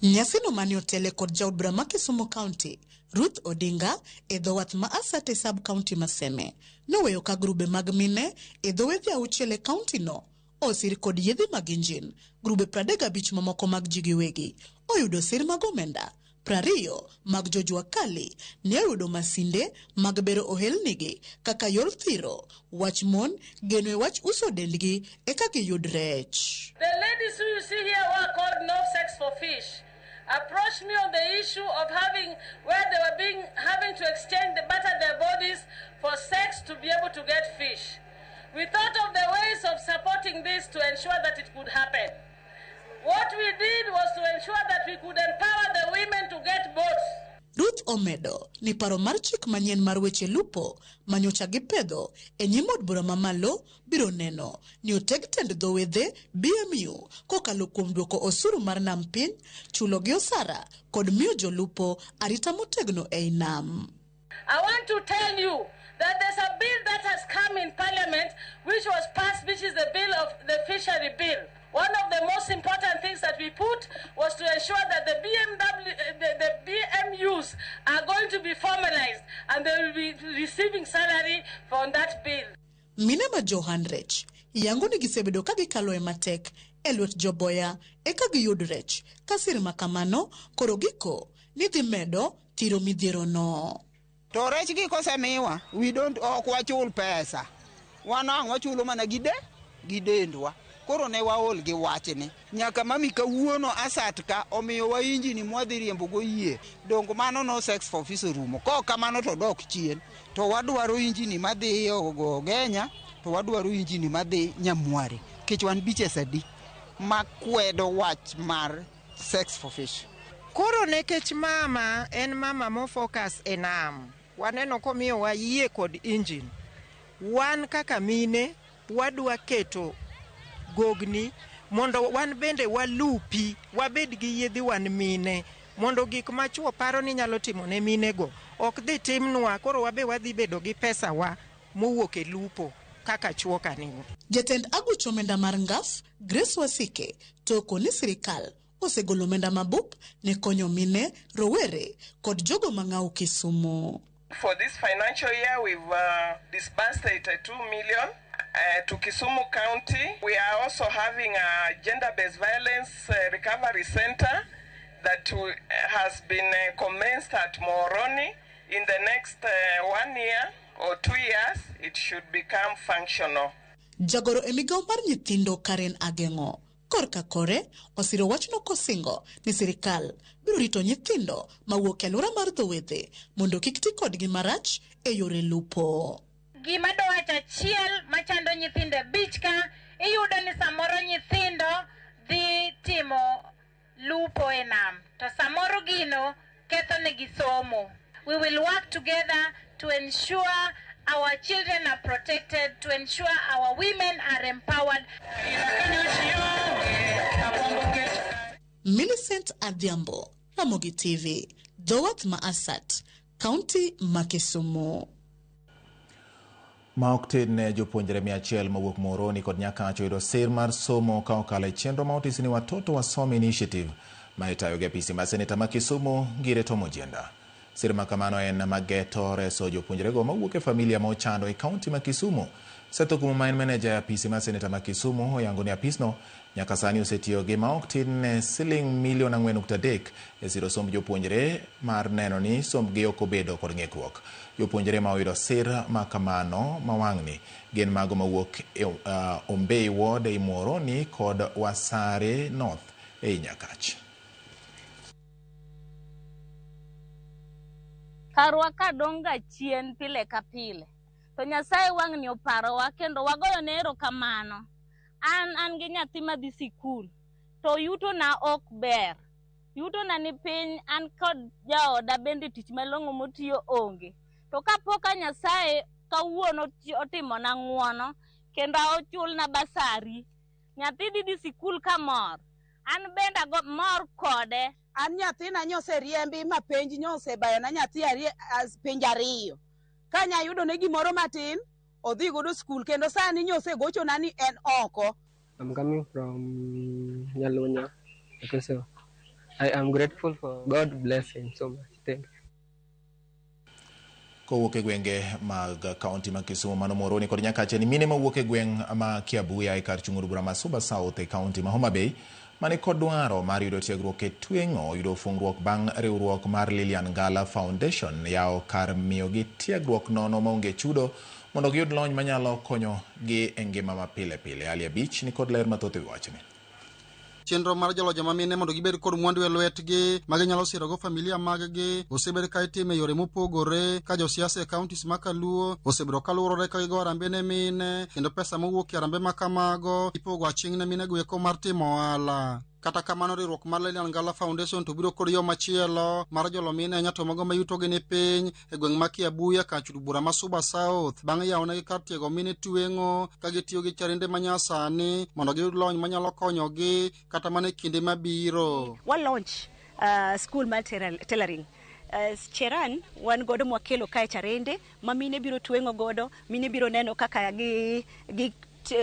Nyasino mane otele kod jaod bura ma Kisumu County, Ruth Odinga, e dho wath ma Asate sub county ma Seme, noweyo ka grube mag mine e dho wedhe 6 e county no osir kod yedhe mag injin. Grube 35 mamoko mag ji giwegi oyudo sir mag omenda, 20 mag jojua kali ne oyudo masinde mag bero ohelnigi kaka yor thiro wach mon geno e wach uso dendgi eka giyud rech. The ladies who you see here who are called No Sex for Fish approached me on the issue of having where they were being having to exchange the butter their bodies for sex to be able to get fish. We thought of the ways of supporting this to ensure that it could happen. What we did was to ensure that we could empower the women to get boats. Ruth omedo ni paro mar chik manyien mar weche lupo manyocha gipedho e nyim od bura mamalo biro neno ni oteg tend dho wedhe BMU kokalo kuom duoko osuru mar nam piny, chulo gi osara kod miyo jolupo arita motegno ei nam. I want to tell you that there's a bill that has come in Parliament which was passed, which is the bill of the fishery bill. One of the most important things that we put was to ensure that the BMUs are going to be formalized and they will be receiving salary from that bill. Mine ma Johan rech yango ni gisebedo ka gikalo e matek e lwet joboya eka giyud rech ka sir ma kamano koro giko ni dhi medo thiro midhiero no. To rech gi kosemiwa, we don't ok wachul pesa. Wan ang' wachulo mana gi dendwa. Koro ne waol gi wachni. Nyaka mami kawuono asat ka omiyo wa injini mwadhi riembo go yie. Dongo mano no sex for fish orumo. Kok kamano to dok chien. To wadwaro injini madhi Ogenya, to wadwaro injini madhi Nyamware. Nikech wan beaches adi makwedo wach mar sex for fish. Koro nekech mama en mama mo focus e nam. Waneno komiyowa yie kod injin. Wan kaka mine wadwa keto gogni Mondo wan bende walupi, wabed gi yiedhi wan mine. Mondo gik ma chuo paro ni nyalo timo ne minego ok dhi timnwa, koro wabe wadhi bedo gi pesa wa mowuok e lupo kaka chuo kanigo. Jatend aguch omenda mar NGAAF, Grace Wasike, to okoni sirikal osegolo omenda mabup ne konyo mine, rowere kod jogo mang'awo Kisumu. For this financial year, we've disbursed 82 million to Kisumu County. We are also having a gender-based violence recovery center that has been commenced at Muhoroni. In the next 1 year or 2 years, it should become functional. Jagoro e migawo mar nyithindo Karen Ageng'o korka kore osiro wachno kosingo ni sirikal biro rito nyithindo mawuok e alwora mar dho wedhe mondo kik ti kodgi marach e yore lupo. Gima dowacho achiel machando nyithindo e beach ka, iyudo ni samoro nyithindo dhi timo lupo e nam, to samoro gino ketho negi somo. We will work together to ensure our children are protected, to ensure our women are empowered. Millicent Adhiambo, Ramogi TV, dho wath ma Asat, County ma Kisumu. Ma ok tin ne jopuonjre 100 mawuok Muhoroni kod Nyakach oyudo sir mar somo ka okalo e chenro ma otisi ni Watoto Wasome Initiative ma itayo gi apisi mar seneta ma Kisumu Ngire Tom Ojienda. Sir ma kamano en mageto reso jopuonjrego mawuok e familia ma ochando e kaunti ma Kisumu. Seth Okumu ma en meneja e apisi mar seneta ma Kisumu oyango ni apisno nyaka sani osetiyo gi ma ok tin ne siling milion 4.3 e siro somb jopuonjre mar neno ni sombgi ok obedo kod ng'ikruok. Jopuonjre ma oyudo sir ma kamano ma wang'ni gin mago mawuok e Ombei Ward ei Muhoroni kod Wasare North ei Nyakach. Karwa ka dong' ga chien pile ka pile. To Nyasaye wang'ni oparowa kendo wagoyo ne erokamano. An gi nyathi madhi sikul to yutona ok ber. Yutona ni piny, an kod jaoda bende tich malong'o motiyo onge. To kapo ka Nyasaye kawuono otimona ng'uono kendo ochulna basari, nyathi dhi dhi sikul kamor. An bende ago mor kode. An nyathina nyoseriembi ma penj nyosebayona nyathi penj 2. Ka nyayudo ne gimoro matin, odhi godo skul kendo sani nyosegochona ni en oko. I'm coming from Nyalunya. Okay, so I am grateful for God bless him so much. Thank you. Kowuok e gwenge mag kaunti ma Kisumu mano Muhoroni kod Nyakach ni mine mawuok e gweng' ma Kiabuya e kar chung' od bura ma Suba South e kaunti ma Homa Bay mane kod dwaro mar yudo tiegruok e tweng'o oyudo fungruok bang' riwruok mar Lilian Ngala Foundation yawo kar miyogi tiegruok nono maonge chudo mondo giyud lony manyalo konyo gi e ngima ma pile pile. Ali Abich ni kod ler mathoth e wi wachni. Chenro mar jolo joma mine mondo gibed kod mwandu e lwetgi ma ginyalo sirogo familia mag-gi osebed ka itimo e yore mopogore ka josiasa e counties ma Kaluo osebedo ka luorore ka gigo harambee ne mine kendo pesa mowuok e harambee ma kamago ipogo aching' ne mine go eko mar timo ohala. Kata kamano riwruok mar Lilian Ngala Foundation to biro kod yo machielo mar jolo mine ahinya to mago ma yutogi ni piny e gweng' ma Kiabuya kar chud bura ma Suba South bang' yawonegi kar tiego mine tweng'o ka gitiyo gi charinde manyasani mondo giyud lony manyalo konyogi kata mana e kinde mabiro. Wa launch school mar tailoring. Cheran wan godo mwakelo kae charende ma mine biro tweng'o godo, mine biro neno kaka gi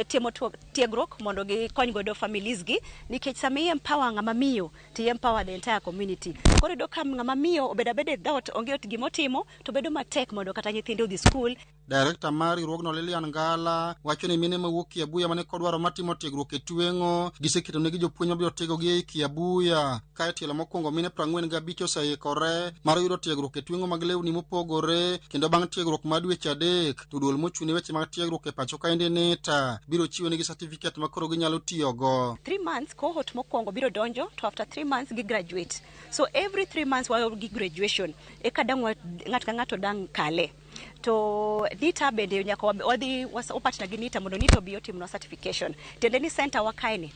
timo tiegruok mondo gikony godo families gi, nikech sama i empower ng'ama miyo to i empower the entire community. Koro iyudo ka ng'ama miyo obedo abeda e dhoot onge gimotimo to bedo matek mondo kata nyithinde odhi skul. Director mar riwruogno Lilian Ngala wacho ni mine mawuok Kiabuya mane kod dwaro mar timo tiegruok e tweng'o giseketo negi jopuonj mabiro tiegogi ei Kiabuya. Kae tielo mokwongo mine 45 oseikore mar yudo tiegruok e tweng'o mag lewni mopogore kendo bang' tiegruok mar dweche 3 to duol mochung' ne weche mag tiegruok e pacho kaendi NITA biro chiwo negi certificate ma koro ginyalo tiyogo. 3 months cohort mokwongo biro donjo to after 3 months gi graduate. So every 3 months wayo gi graduation eka dang' ng'ato ka ng'ato dang' kale. To NITA bende nyaka wadhi partner gi NITA mondo NITA obi otimnwa certification. Tiende ni center wa kae ni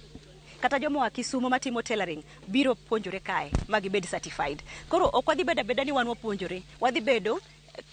kata joma oa Kisumu matimo tailoring biro puonjore kae ma gibed certified. Koro ok wadhi bedo abeda ni wan wapuonjore, wadhi bedo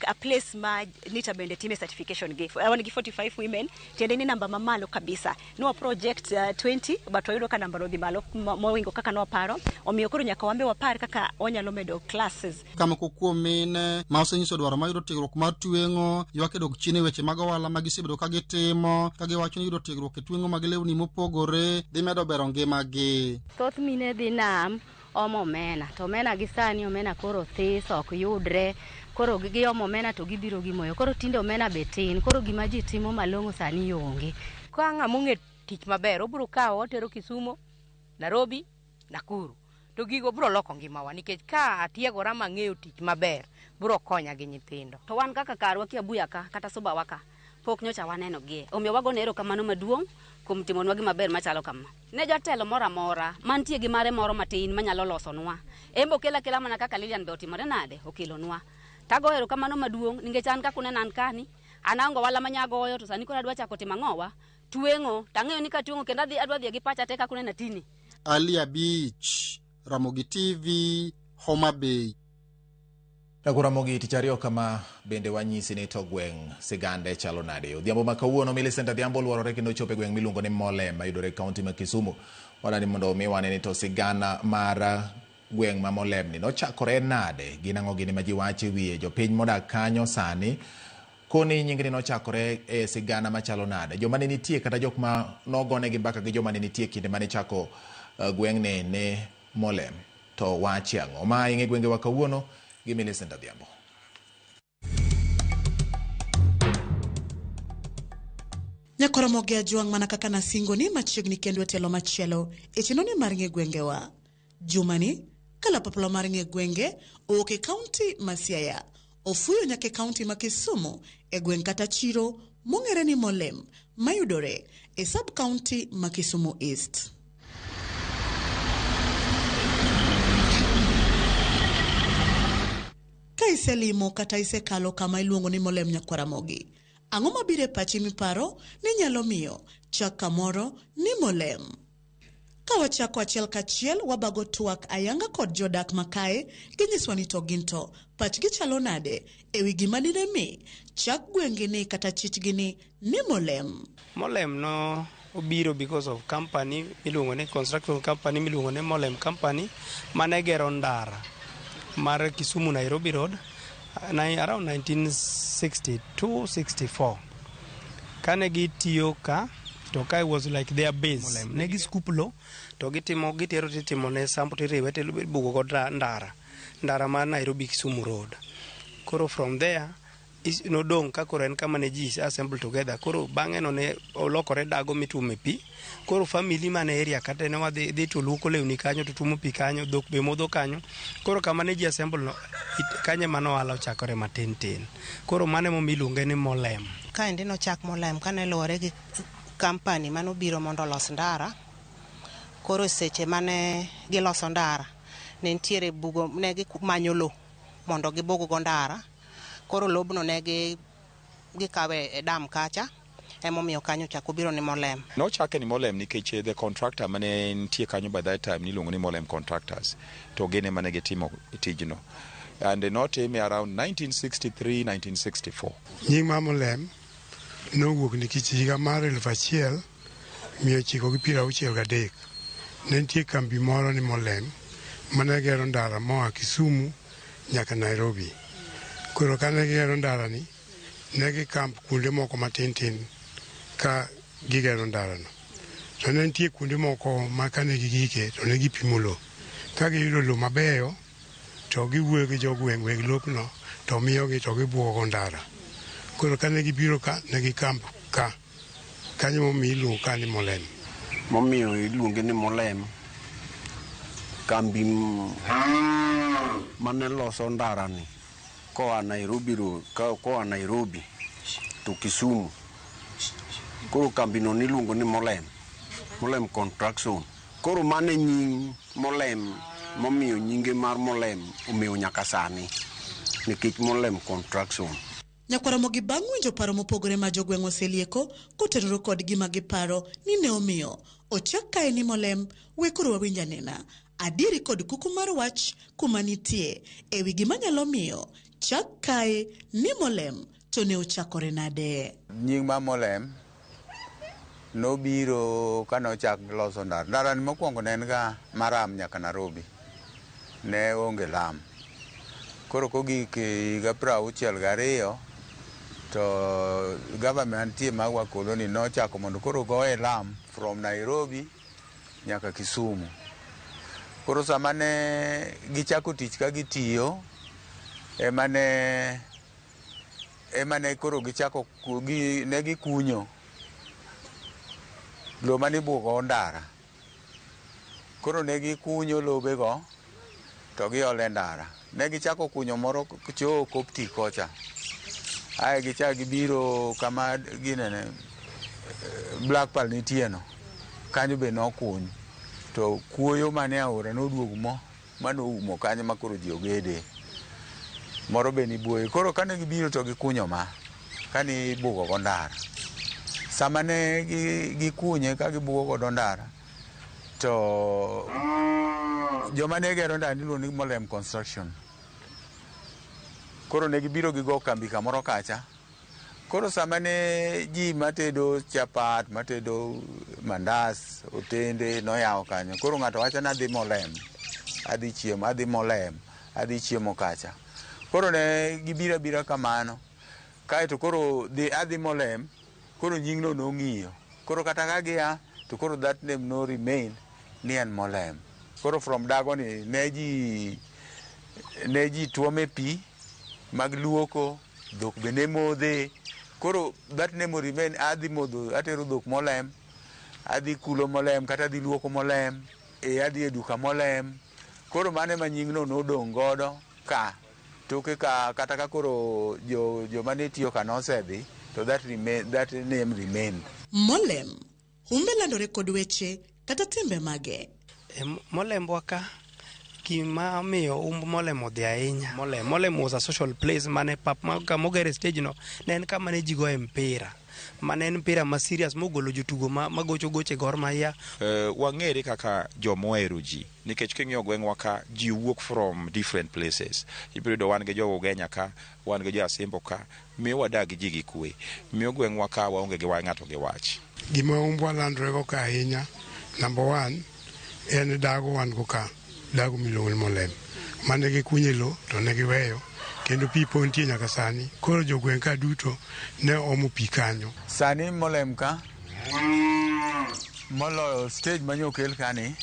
a place ma NITA bende time certification gi. Wan gi 45 women, tiende ni namba mamalo kabisa. Nwa project 20 but wayudo ka namba no dhi malo mowingo kaka nwaparo. Omiyo koro nyaka wambe wapar kaka wanyalo medo classes. Ka moko kuom mine ma osenyiso dwaro mar yudo tiegruok mar tweng'o ywak e dok chien e weche mag ohala ma gisebedo ka gitimo, ka giwacho ni yudo tiegruok e tweng'o mag lewni mopogore dhi medo bero ngimagi. Thoth mine dhi nam omo omena, to omena gi sani omena koro this ok yudre, koro giomo omena to gibiro gimoyo, koro tinde omena be tin, koro gima ji timo malong'o sani onge. Ka ng'ama ong'e tich maber, obiro kawo otero Kisumo, Nairobi, Nakuru. To gigo biro loko ngimawa nikech ka atiegora mang'eyo tich maber, biro konya gi nyithindo. To wan kaka karwa Kiabuya ka, kata Subawa ka, pok nyocha waneno gie. Omiyo wagone erokamano maduong' kuom timonwa gima ber machalo kama. Ne jatelo moro amora mantie gi mare moro matin manyalo losonwa. En be okel akela mana kaka Lilian be otimore nade, okelonwa. Tagoyo erokamano maduong' nikech an kaka uneno an kani, an aonge ohala manyagoyo to sani koro adwa chako timo ang'owa? Tweng'o. Tang'eyo ni katweng'o kendo adhi adwa dhi gi pacha te kaka uneno atini. Ali Abich, Ramogi TV, Homa Bay. Ramogi tich ariyo kama bende wanyisi ni to gweng' sigande chalo nade. Odhiambo ma kawuono Millicent Adhiambo luorore kendo chopo e gweng' miluongo ni Molem mayudore e kaunti ma Kisumu. Wadwani mondo omi wane ni to sigana mar gweng' ma Molem ni nochakore nade, gin ang'o gini ma ji wacho e wiye, jopiny modak kanyo sani koni nyingni nochakore e sigana machalo nade, joma ne nitie kata jok ma nogonegi mbaka gi joma ne nitie kinde mane chako gweng'ni ni Molem to wache ang'o. Ma ing'e gwengewa kawuono gi Millicent Adhiambo. Nyakoromogi Ajwang' mana kaka nasingo ni machiegni kendo e tielo machielo e chenro ni mar ng'e gwengewa. Jumani, kalapapla mar ng'e gwenge owuok e kaunti ma Siaya, ofuyo nyaka e kaunti ma Kisumu e gweng' kata chiro mong'ere ni Molem mayudore e sub kaunti ma Kisumu East. Ka iselimo kata isekalo kama iluongo ni Molem Nyakwaramogi, ang'o mabiro e pachi miparo ni nyalo miyo chak kamoro ni Molem? Ka wachako achiel kachiel wabago twak ayanga kod jodak makae, ginyiswa ni to gin to pachgi chalo nade ewi gima dine mi chak gwengini kata chichgi ni Molem. Molem no obiro because of company miluongo ni construction company miluongo ni Molem Company mane gero ndara mar Kisumu Nairobi Road around 1962-64. Kane gitiyo ka to ka was like their base. Ne gi scoop lo to gitimo gitero titimo ne sample tiriwe tibugo go ndara ndara mar Nairobi Kisumu Road. Koro from there nodong' ka koro en kama ne ji assemble together. Koro bang'e no ne olokore dago mituome pi. Koro family mane area kata ne wadhi dhi to luoko lewni kanyo to tuomo pi kanyo, dhok be modho kanyo. Koro kama ne ji assemble no kanyo ema ohala ochakore matin tin. Koro mano emomiyo iluonge ni Molem. Kaendi nochak Molem kane luwore gi company manobiro mondo olos ndara. Koro seche mane giloso ndara, ne nitiere bugo, ne gimanyo lo mondo gibug go ndara. Koro lobno ne gikawe e dam kacha, emomiyo kanyo ochako biro ni Molem. Nochake ni Molem nikech the contractor mane nitie kanyo by that time niluongo ni Molem Contractors, to gin ema ne gitimo tijno. And notime around 1963-1964. Nying mar Molem nowuok nikech higa mar 1963 ne nitie kambi moro ni Molem mane gero ndara moa Kisumu nyaka Nairobi. Koro kane gigero ndara ni, ne gikamp kuonde moko matin tin ka gigero ndarano. To ne nitie kuonde moko ma kane gigike to ne gipimo lo. Ka giyudo lo mabeyo to giwuoyo gi jogweng' weg lopno to miyogi to gibuogo go ndara. Koro kane gibiro ka, ne gikamp ka. Kanyo momiyo iluongo ka ni Molem. Momiyo iluonge ni Molem, kambi mane loso ndara ni koa Nairobi road, koa Nairobi to Kisumu. Koro kambi no niluongo ni Molem, Molem Construction. Koro mano e nying Molem momiyo nyinge mar Molem omewo nyaka sani nikech Molem Construction. Nyakwaramogi bang' winjo paro mopogore ma jogweng' oselieko kotenore kod gima giparo ni ne omiyo ochak kae ni Molem, we koro wawinj anena adieri kod kuku mar wach kuma nitie ewi gima nyalo miyo Chak kae ni Molem to ne ochakore nade? Nying mar Molem nobiro kane ochak loso ndara. Ndara ni mokwongo ne en ga maram nyaka Nairobi. Ne onge lam. Koro kogik higa 62 to government mantie mar wakoloni nochako mondo koro goye lam from Nairobi nyaka Kisumu. Koro sama ne gichako tich ka gitiyo, ema ne koro gichako ne gikunyo lo mane ibuogo ndara. Koro ne gikunyo lobego to giolo e ndara. Ne gichako kunyo moro choo Koptik kocha. Ae gichako gibiro kama ginene Black Pearl nitie no. Kanyo be nokuny. To kuoyo mane aora noduogo mo manoumo kanyo ma koro ji ogede. Moro be ni buoye. Koro kane gibiro to gikunyo ma kane ibugo go ndara. Sama ne gikunye ka gibugo godo ndara to joma ne gero ndara niluongo ni Molem Construction. Koro ne gibiro gigo kambi kamoro kacha. Koro sama ne ji matedo chapat, matedo mandas, otende noyawo kanyo. Koro ng'ato wacho ni adhi Molem, adhi chiemo, adhi Molem, adhi chiemo kacha. Koro ne gibiro abira kamano. Kaeto koro dhi adhi Molem, koro nyingno nong'iyo. Koro kata ka gia, to koro that name no remain ni en Molem. Koro from Dago ni ne ji tuome pi mag luoko, dhok be ne modhe. Koro that name remain, adhi modho, atero dhok Molem, adhi kulo Molem, kata adhi luoko Molem, e adhi e duka Molem. Koro mano ema nyingno nodong' godo ka. Toke ka kata ka koro jo joma ne tiyo ka nosedhi, to that name remained. Molem, humbe landore kod weche kata timbe mage. E Molembwa ka gima omiyo umb Molem odhi ahinya. Molem was a social place mane pap ma kamogere stage no ne en kama ne ji goye mpira. Mane en mpira ma serious mogolo jotugo ma magocho goche Gor Mahia. Wang'ere kaka joma ohero ji nikech king'iyo gweng'wa ka ji wuok from different places. Ibiro yudo wan gi jo Ugenya ka, wan gi jo Asembo ka, miyo wadak gi ji gi kwe. Miyo gweng'wa ka waonge gi wach ng'ato gi wach. Gima umbwa landorego ka ahinya, number one, en dago wan go ka, dago miluongo ni Molem. Mane gikunye lo to ne giweyo, kendo pi pod nitie nyaka sani. Koro jogweng' ka duto ne omo pi kanyo. Sani Molem ka, moloyo stage manyo okel kani,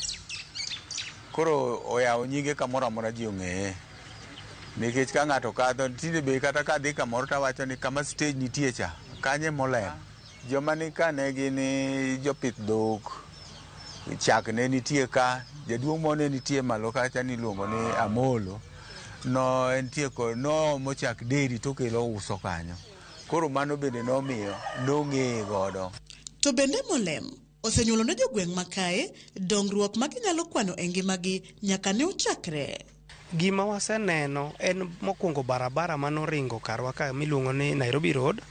koro oyawo nyinge kamoro amora ji ong'eye. Nikech ka ng'ato kadho, tinde be kata kadhi kamoro tawacho ni kama stage nitie cha, kanyo e Molem. Joma ni ka ne gin jopith dhok, chak ne nitie ka, jaduong' moro ne nitie malo kacha niluongo ni Amolo. No entie kod noomo chak dairy tokelo uso kanyo. Koro mano bende nomiyo nong'eye godo. To bende Molem osenyuolo ne jogweng' ma kae dongruok ma ginyalo kwano e ngimagi nyaka ne ochakre. Gima waseneno en mokwongo barabara manoringo karwa ka miluongo ni Nairobi Road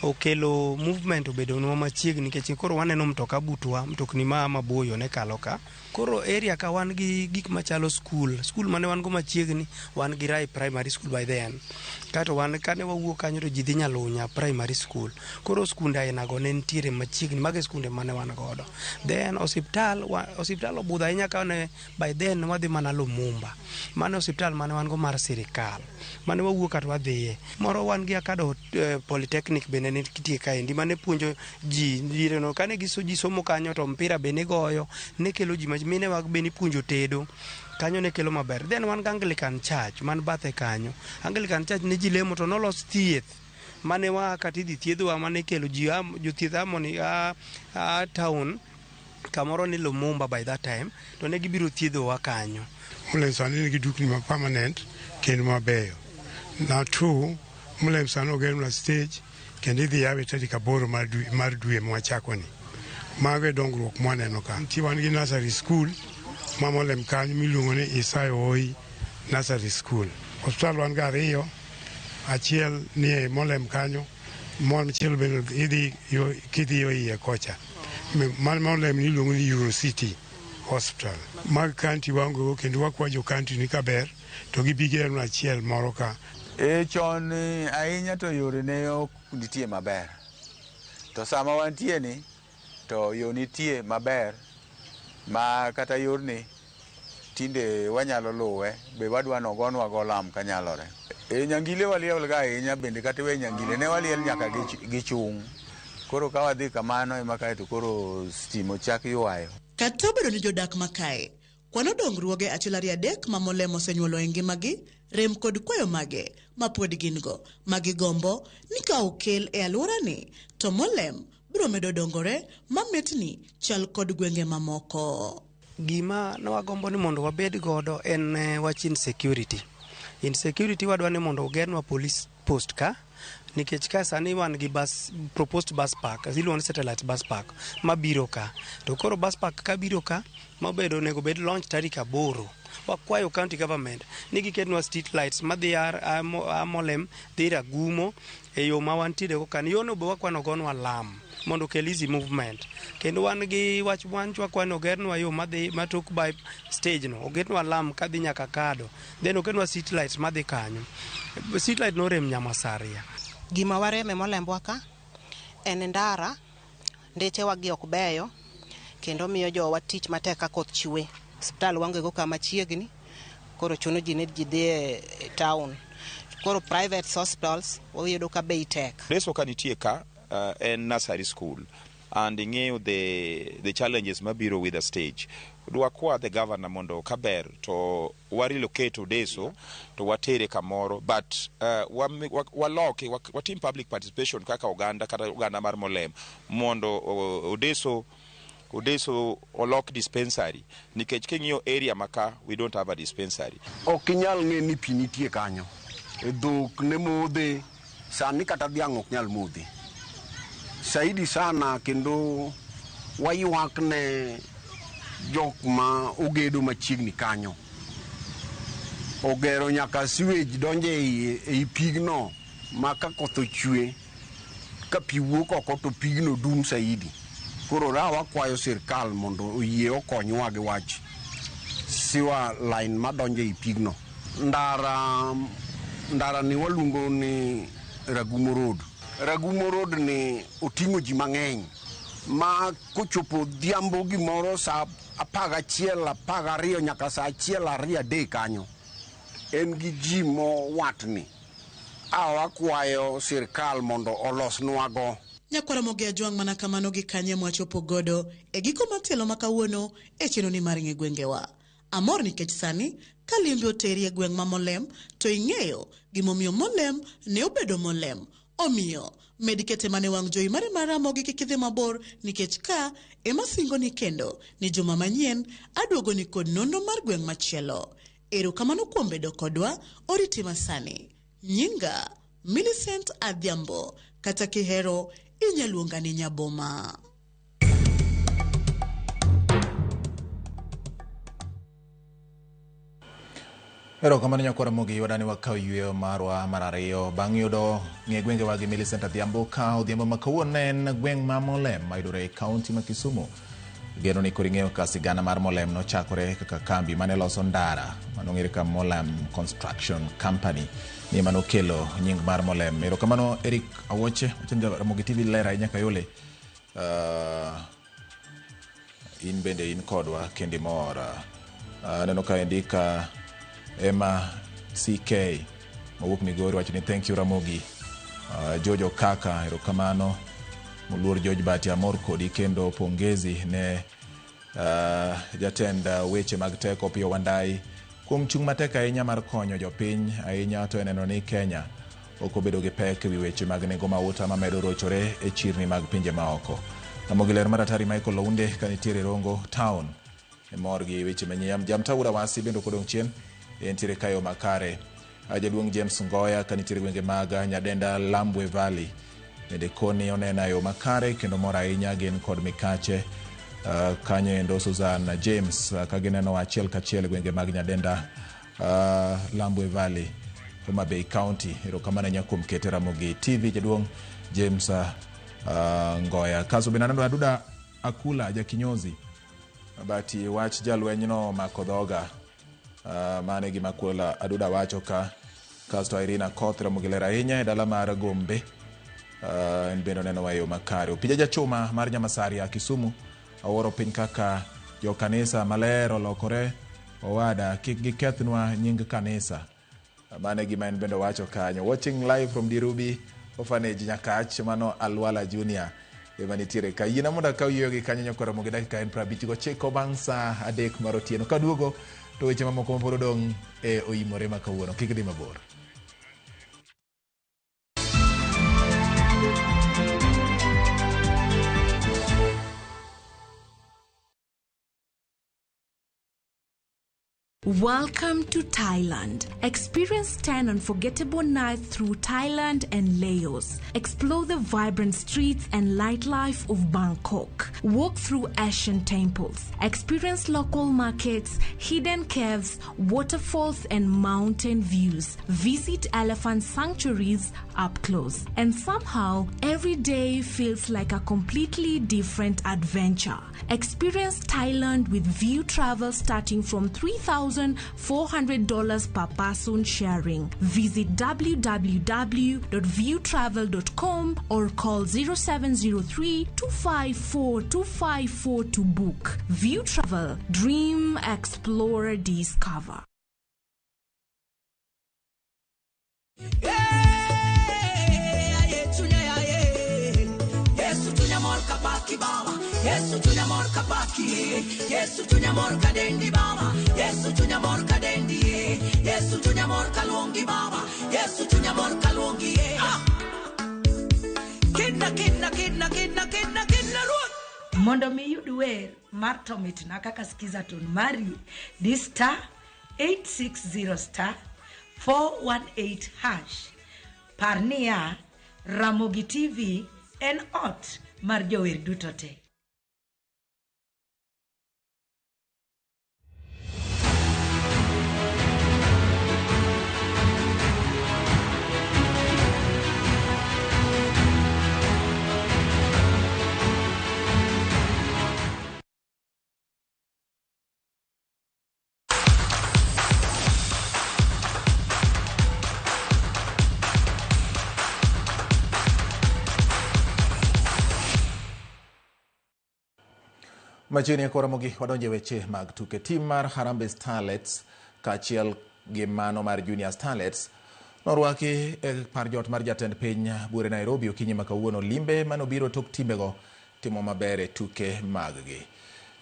okelo movement obedonwa machiegni nikech koro waneno mtoka butwa, mtokni maa maboyo ne kalo ka. Koro area ka wan gi gik machalo school, school mane wan go machiegni wan gi Rai Primary School by then. Kato wan kane wawuok kanyo to ji dhi Nyalunya Primary School. Koro skunde aina go ne nitiere machiegni, mago e skunde mane wan godo. Then osiptal, osiptal obudho ahinya kane by then wadhi mana Lumumba. Mano osiptal mane wan go mar sirikal. Mane wawuok kata wadhiye. Moro wan gi Akado Polytechnic bende nitie kaendi mane puonjo ji diereno kane ji somo kanyo to mpira be nigoyo ne kelo ji minewa be nipuonjo tedo kanyo ne kelo maber. Then wan gi Anglican Church man bathe kanyo. Anglican Church ne ji lemo to nolos thieth mane waa kata idhi thiedhwa mane kelo ji jothieth a moni a town kamoro ni Lumumba by that time to ne gibiro thiedhowa kanyo. Molem sani nigi dukni ma permanent kendo mabeyo. Na two, Molem sani oger stage kendo idhi yawe tarik 8 mar dwe mwachako ni. Mago e dongruok mwaneno ka. Nitie wan gi nursery school ma Molem kanyo miluongo ni Isayo Oi Nursery School. Osiptal wan go ariyo, achiel ni e Molem kanyo, machielo bende idhi yo, kidhi yo iye kocha. Man Molem ni iluongo ni Euro City Hospital. Mag county waonge go kendo wakwa jo county ni kaber to gibi gernwa achiel moro ka. E chon ahinya to yore ne ok nitie maber. To sama wantie ni to yo nitie maber ma kata yorni tinde wanyalo luwe be wadwa nogonwa go lam kanyalore. E Nyangile waliel ga ahinya bende kata we Nyangile ne waliel nyaka gi chung'. Koro ka wadhi kamano ema kaeto koro stima ochak ywayo. Kata obedo ni jodak makae kwano dongruoge 1 2 3 ma Molem osenyuolo e ngimagi, rem kod kwayo mage ma pod gin go ma gigombo ni ka okel e alworani to Molem biro medo dongore ma mitni chal kod gwenge mamoko. Gima ne wagombo ni mondo wabed godo en wach insecurity. Insecurity wadwa ni mondo ogernwa police post ka, nikech ka sani wan gi bus, proposed bus park, iluongo ni satellite bus park mabiro ka. To koro bus park kabiro ka, mabedo onego bed launch tarik 8. Wakwayo county government ni giketnwa street lights madhi a Molem dhi Ragumo e yo ma wantiere go kan. Yono be wakwano gonwa lam mondo okel easy movement. Kendo wan gi wach wakwano ogernwa yo madhi matok by stage no, ogetnwa lam kadhi nyaka Kado, then oketnwa street lights madhi kanyo. Street light norem Nyamasaria. Gima wareme Molembwa ka en ndara, ndechewa gi ok beyo kendo miyo jowa tich matek ka koth chwe. Osiptal waonge go kama chiegni, koro chuno ji ni ji dhi e town. Koro private hospitals wayudo ka bei tek. Reso ka nitie ka en nursery school and ing'eyo the challenges mabiro with the stage. Dwakwa the governor mondo kaber to wa relocate Odeso to watere kamoro, but waloke watim public participation kaka oganda kata oganda mar Molem mondo Odeso olok dispensary, nikech king'iyo area maka we don't have a dispensary. Ok inyal ng'e ni pi nitie kanyo. E dhok ne modhe, sani kata dhiang' ok nyal modhe. Saidi sana kendo waywak ne jok ma ogedo machiegni kanyo. Ogero nyaka sewage donje ei pigno ma ka koth ochwe, ka pi wuok oko to pigno dum saidi. Koro wakwayo sirkal mondo oyie okonywa gi wach sewer line madonjo ei pigno. Ndara ni waluongo ni Ragumo Road. Ragumo Road ni oting'o ji mang'eny ma kochopo odhiambo gimoro saa 11, 12 nyaka saa 1, 2, 3 kanyo en gi ji mowatni. Wakwayo sirkal mondo olosnwago. Nyakwara Mogi Ajwang' mana kamano gi kanye mwachopo godo e giko mar tielo ma kawuono e chenro ni mar ng'e gwengewa. Amor nikech sani ka limbe oteri e gweng' ma Molem to ing'eyo gimomiyo Molem ne obedo Molem. Omiyo med kete mane wang' jowi mare mar Ramogi kik idhi mabor nikech ka ema singoni kendo ni juma manyien aduogo ni kod nonro mar gweng' machielo. Erokamano kuom bedo kodwa, oriti masani. Nyinga Millicent Adhiambo, kata kihero inyaluonga ni Nyaboma. Erokamano nyakwara Ramogi, wadani wakaw yweyo marwa mar ariyo bang' yudo ng'e gwengewa gi Millicent Adhiambo ka odhiambo ma kawuono en gweng' ma Molem mayudore e kaunti ma Kisumu. Geno ni koro ing'eyo ka sigana mar Molem nochakore kaka kambi mane loso ndara manong'ere ka Molem Construction Company ni manokelo nying mar Molem. Erokamano Eric Awoche, Ramogi TV ler ahinya Kayole. In bende in kodwa kendo imor. Aneno ka indika Emma CK mawuok Migori wacho ni thank you Ramogi. Jojo Kaka, erokamano. Moluor George Bati, amor kodi kendo pongezi ne jatend weche mag teko Opiyo Wandayi kuom chung' matek ahinya mar konyo jopiny ahinya to eneno ni Kenya ok obedo gi pek ewi weche mag nengo mauta mamedo rochore e chirni mag pinje maoko. Ramogi ler mar Atari Michael Ounde ka nitiere Rongo Town e mor gi weche manyien. Jamtaura Wasi bende ok odong' chien, entiere kayo makare. Jaduong' James Ngoya ka nitiere gwenge mag Nyadenda Lambwe Valley bende koni onena yo makare kendo mor ahinya gin kod mikache kanyo endo Susan James ka gineno achiel kachiel gwenge mag Nyadenda Lambwe Valley Homa Bay County. Erokamano ahinya kuom kete Ramogi TV jaduong' James Ngoya. Kaso bende aneno Aduda Akula jakinyozi Bati wach jalwenyno omako dhoga. Mano e gima Aduda wacho ka. Kasto Irina Koth Ramogi ler ahinya e dala mar Gombe. En bende onenowa e yo makare. Opija Jachuma mar Nyamasaria Kisumu awuoro piny kaka jokanisa maler olokore owada kik gikethnwa nying kanisa. Mano e gima en bende owacho kanyo. Watching live from Dirubi Orphanage Nyakach mano Alwala Junior ema nitiere ka. Yiena mondo akaw yueyo gi kanyo nyakwa Ramogi dakika en 59 bang' saa 3 mar otieno. Kaduogo to weche mamoko mapod odong' e oimore ma kawuono. Kik idhi mabor. Welcome to Thailand. Experience 10 unforgettable nights through Thailand and Laos. Explore the vibrant streets and nightlife of Bangkok. Walk through ancient temples. Experience local markets, hidden caves, waterfalls, and mountain views. Visit elephant sanctuaries up close. And somehow, every day feels like a completely different adventure. Experience Thailand with View Travel starting from $3,400 per person sharing. Visit www.viewtravel.com or call 0703 254 254 to book. View Travel. Dream, explore, discover. Yesu chunya mor kapaki, Yesu chunya mor kadendi baba, Yesu chunya mor kadendi, Yesu chunya mor kaluongi baba, Yesu chunya mor kaluongi. Ah. Kidna kidna kidna kidna kidna kidna ruoth. Mondo mi iyud wer mar to mitna kaka skiza tune mari di star 860 star 418 hash. Par niya, Ramogi TV en ot mar jower duto te. Machiegni e Ramogi wadonje weche mag tuke. Tim mar Harambee Starlets kaachiel gi mano mar Junior Starlets norwaki e par jot mar jatend piny Buore Nairobi okinyi ma kawuono. Limbe manobiro tok timbego timo maber e tuke maggi.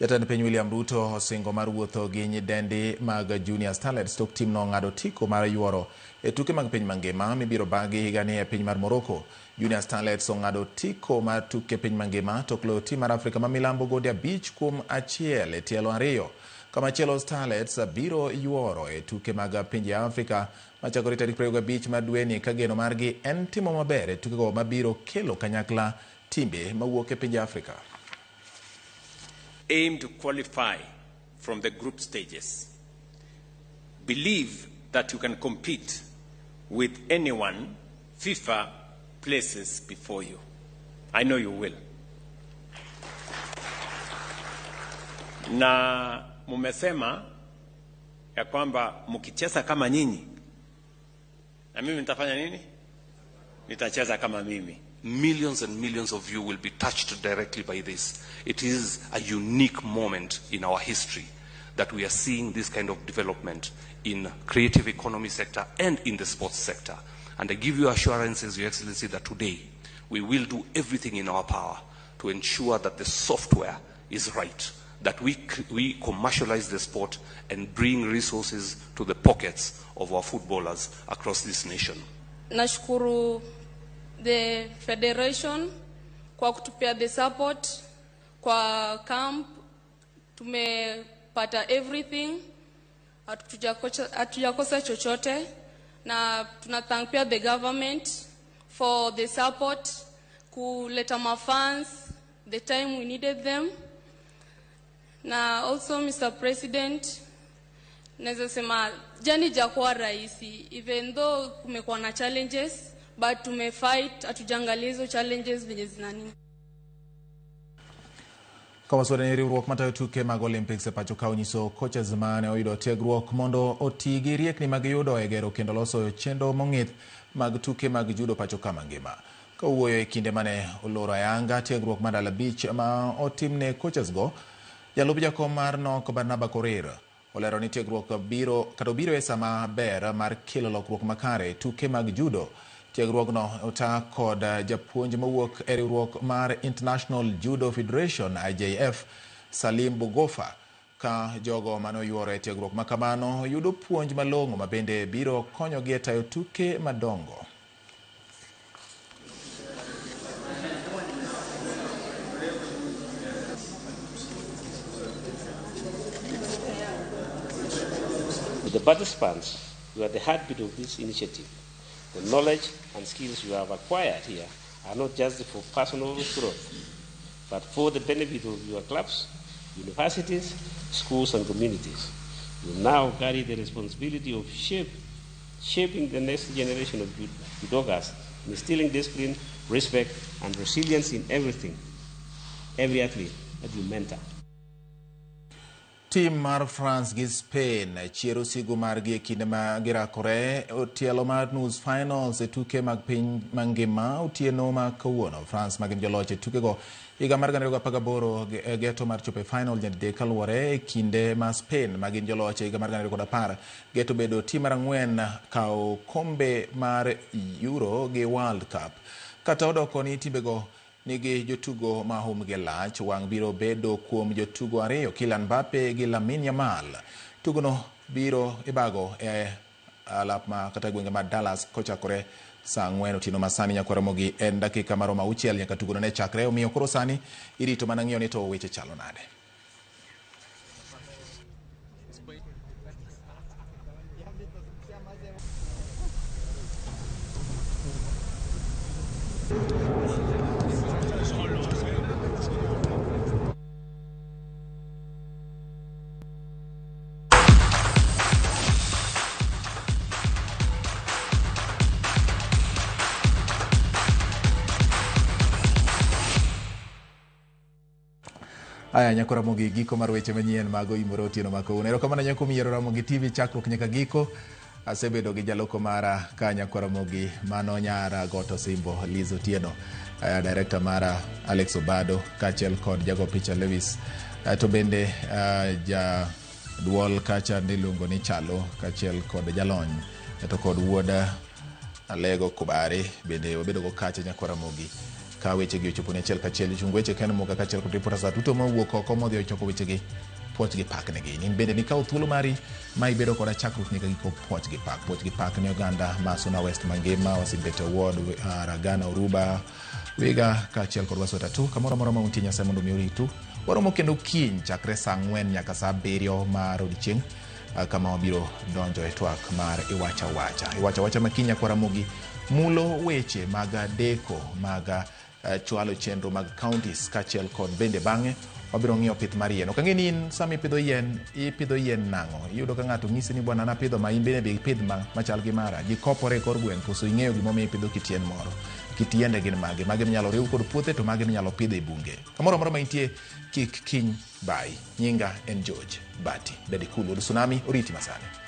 Jatend piny William Ruto osingo mar wuotho gi nyidendi mag Junior Starlets tok timno ng'ado otiko mar yuoro e tuke mag piny mangima mibiro bagi higani e piny mar Morocco. Junior Starlets ong'ado otiko mar tuke piny mangima tok loyo tim mar Afrika ma milambo gonde 5-1 e tielo 2. Kamachielo Starlets biro yuoro e tuke mag pinje Afrika machakore tarik 25 mar dweni ka geno margi en timo maber e tukego mabiro kelo kanyakla timbe mawuok e pinje Afrika. Aim to qualify from the group stages. Believe that you can compete with anyone FIFA places before you. I know you will. Na mumesema ya kwamba mkicheza kama nyinyi, na mimi nitafanya nini? Nitacheza kama mimi. Millions and millions of you will be touched directly by this. It is a unique moment in our history that we are seeing this kind of development in creative economy sector and in the sports sector. And I give you assurances, Your Excellency, that today we will do everything in our power to ensure that the software is right, that we commercialize the sport and bring resources to the pockets of our footballers across this nation. Nashukuru the federation kwa kutupia the support kwa camp, tumepata everything, hatujakosa chochote, na tuna thank pia the government for the support kuleta mafans the time we needed them. Na also Mr. President, naweza sema jani jakuwa rahisi, even though kumekuwa na challenges, but tumefight, hatujaangalia hizo challenges venye zinani. Kawasore ni riwruok matayo tuke mag Olympics e pacho ka onyiso coaches mane oyudo tiegruok mondo oti gi riekni magiyudo e gero kendo loso chenro mong'ith mag tuke mag judo pacho ka mangima. Kowuoyo e kinde mane oloro ayanga tiegruok mar ndalo 5 ma otimne coaches go, jalup jakom mar NOC Barnaba Korir olero ni tiegruok biro kata obiro e sama ber mar kelo lokruok makare e tuke mag judo. Tiegruogno ota kod japuonj mowuok e riwruok mar International Judo Federation IJF Salim Bogofa, ka jogo mane oyuoro e tiegruok makamano yudo puonj malong'o ma bende biro konyogi e tayo tuke madongo. The participants, you are the heartbeat of this initiative. The knowledge and skills you have acquired here are not just for personal growth, but for the benefit of your clubs, universities, schools, and communities. You now carry the responsibility of shaping the next generation of judokas, instilling discipline, respect, and resilience in everything, every athlete that you mentor. Tim mar France gi Spain chiero sigu margi e kinde ma girakore tielo mar nus finals e tuke mag piny mangima otieno ma kawuono. France ma gin joloch e tukego higa mar 2018 geto mar chopo e final nyadidek kaluwore e kinde ma Spain ma gin joloch e higa mar 2010 geto bedo tim mar 4 kawo kombe mar Euro gi World Cup. Kata odoko ni timbego nigi jotugo ma humgi lach, wang' biro bedo kuom jotugo ariyo, Kylian Mbappe gi Lamine Yamal. Tugono biro ibago e alap ma kata gwenge ma Dallas kochakore saa 4 otieno ma sani. Nyakwa Ramogi en dakika maromo 6 nyaka tugono ne chakre, omiyo koro sani irito mana ng'iyo ni to weche chalo nade. Aya nyakwa Ramogi, giko mar weche manyien mag Oimore otieno ma kawuono. Erokamano nyako miyiero Ramogi TV chakruok nyaka giko. Asebedo gi jaloko mara ka nyakwa Ramogi mano nyara Goto Simbo Liz Otieno, director mara Alex Obado kaachiel kod jago picha Lewis, to bende ja duol kacha niluongo ni Chalo kaachiel kod jalony to kod wuod Alego Kubare bende wabedo go kacha nyakwa Ramogi. Ka wechegi ochopo ne achiel kachiel, jochung weche Ken Muga kaachiel kod reporters duto mowuok oko modhi ochoko wechegi, puoch gi pak negi. In bende nikawo thuolo mari ma ibedo koda chakruok nyaka giko, puoch gi pak. Puoch gi pak ne oganda ma Suna West mangima, Wasimbete Ward, Ragana, Uruba, Wiga kaachiel kod Wasweta tu. Kamoro amora ma untie, Nyasaye mondo mi oritu. Waromo kendo kiny chakre saa 4 nyaka saa 7 mar odiechieng', kama wabiro donjo e twak mar Iwacha Wacha. Iwacha Wacha ma kiny nyakwa Ramogi mulo weche mag deko mag chwalo chenro mag counties kaachiel kod bende bang'e wabiro ng'iyo pith mar yien. Ok ang'e ni in sama ipidho yien, ipidho yien nang'o? Iyudo ka ng'ato nyisi ni bwana napidho ma in bende bi ipidh ma machal gi mara. Ji kopore e kor gweng' koso ing'eyo gimomiyo ipidho kit yien moro. Kit yiende gin mage? Mage minyalo riw kod puothe to mage minyalo pidho e bunge. Kamoro amora ma intie, kik kiny bai. Nyinga en George Bati. Bed ikul wuod Tsunami, oriti masani.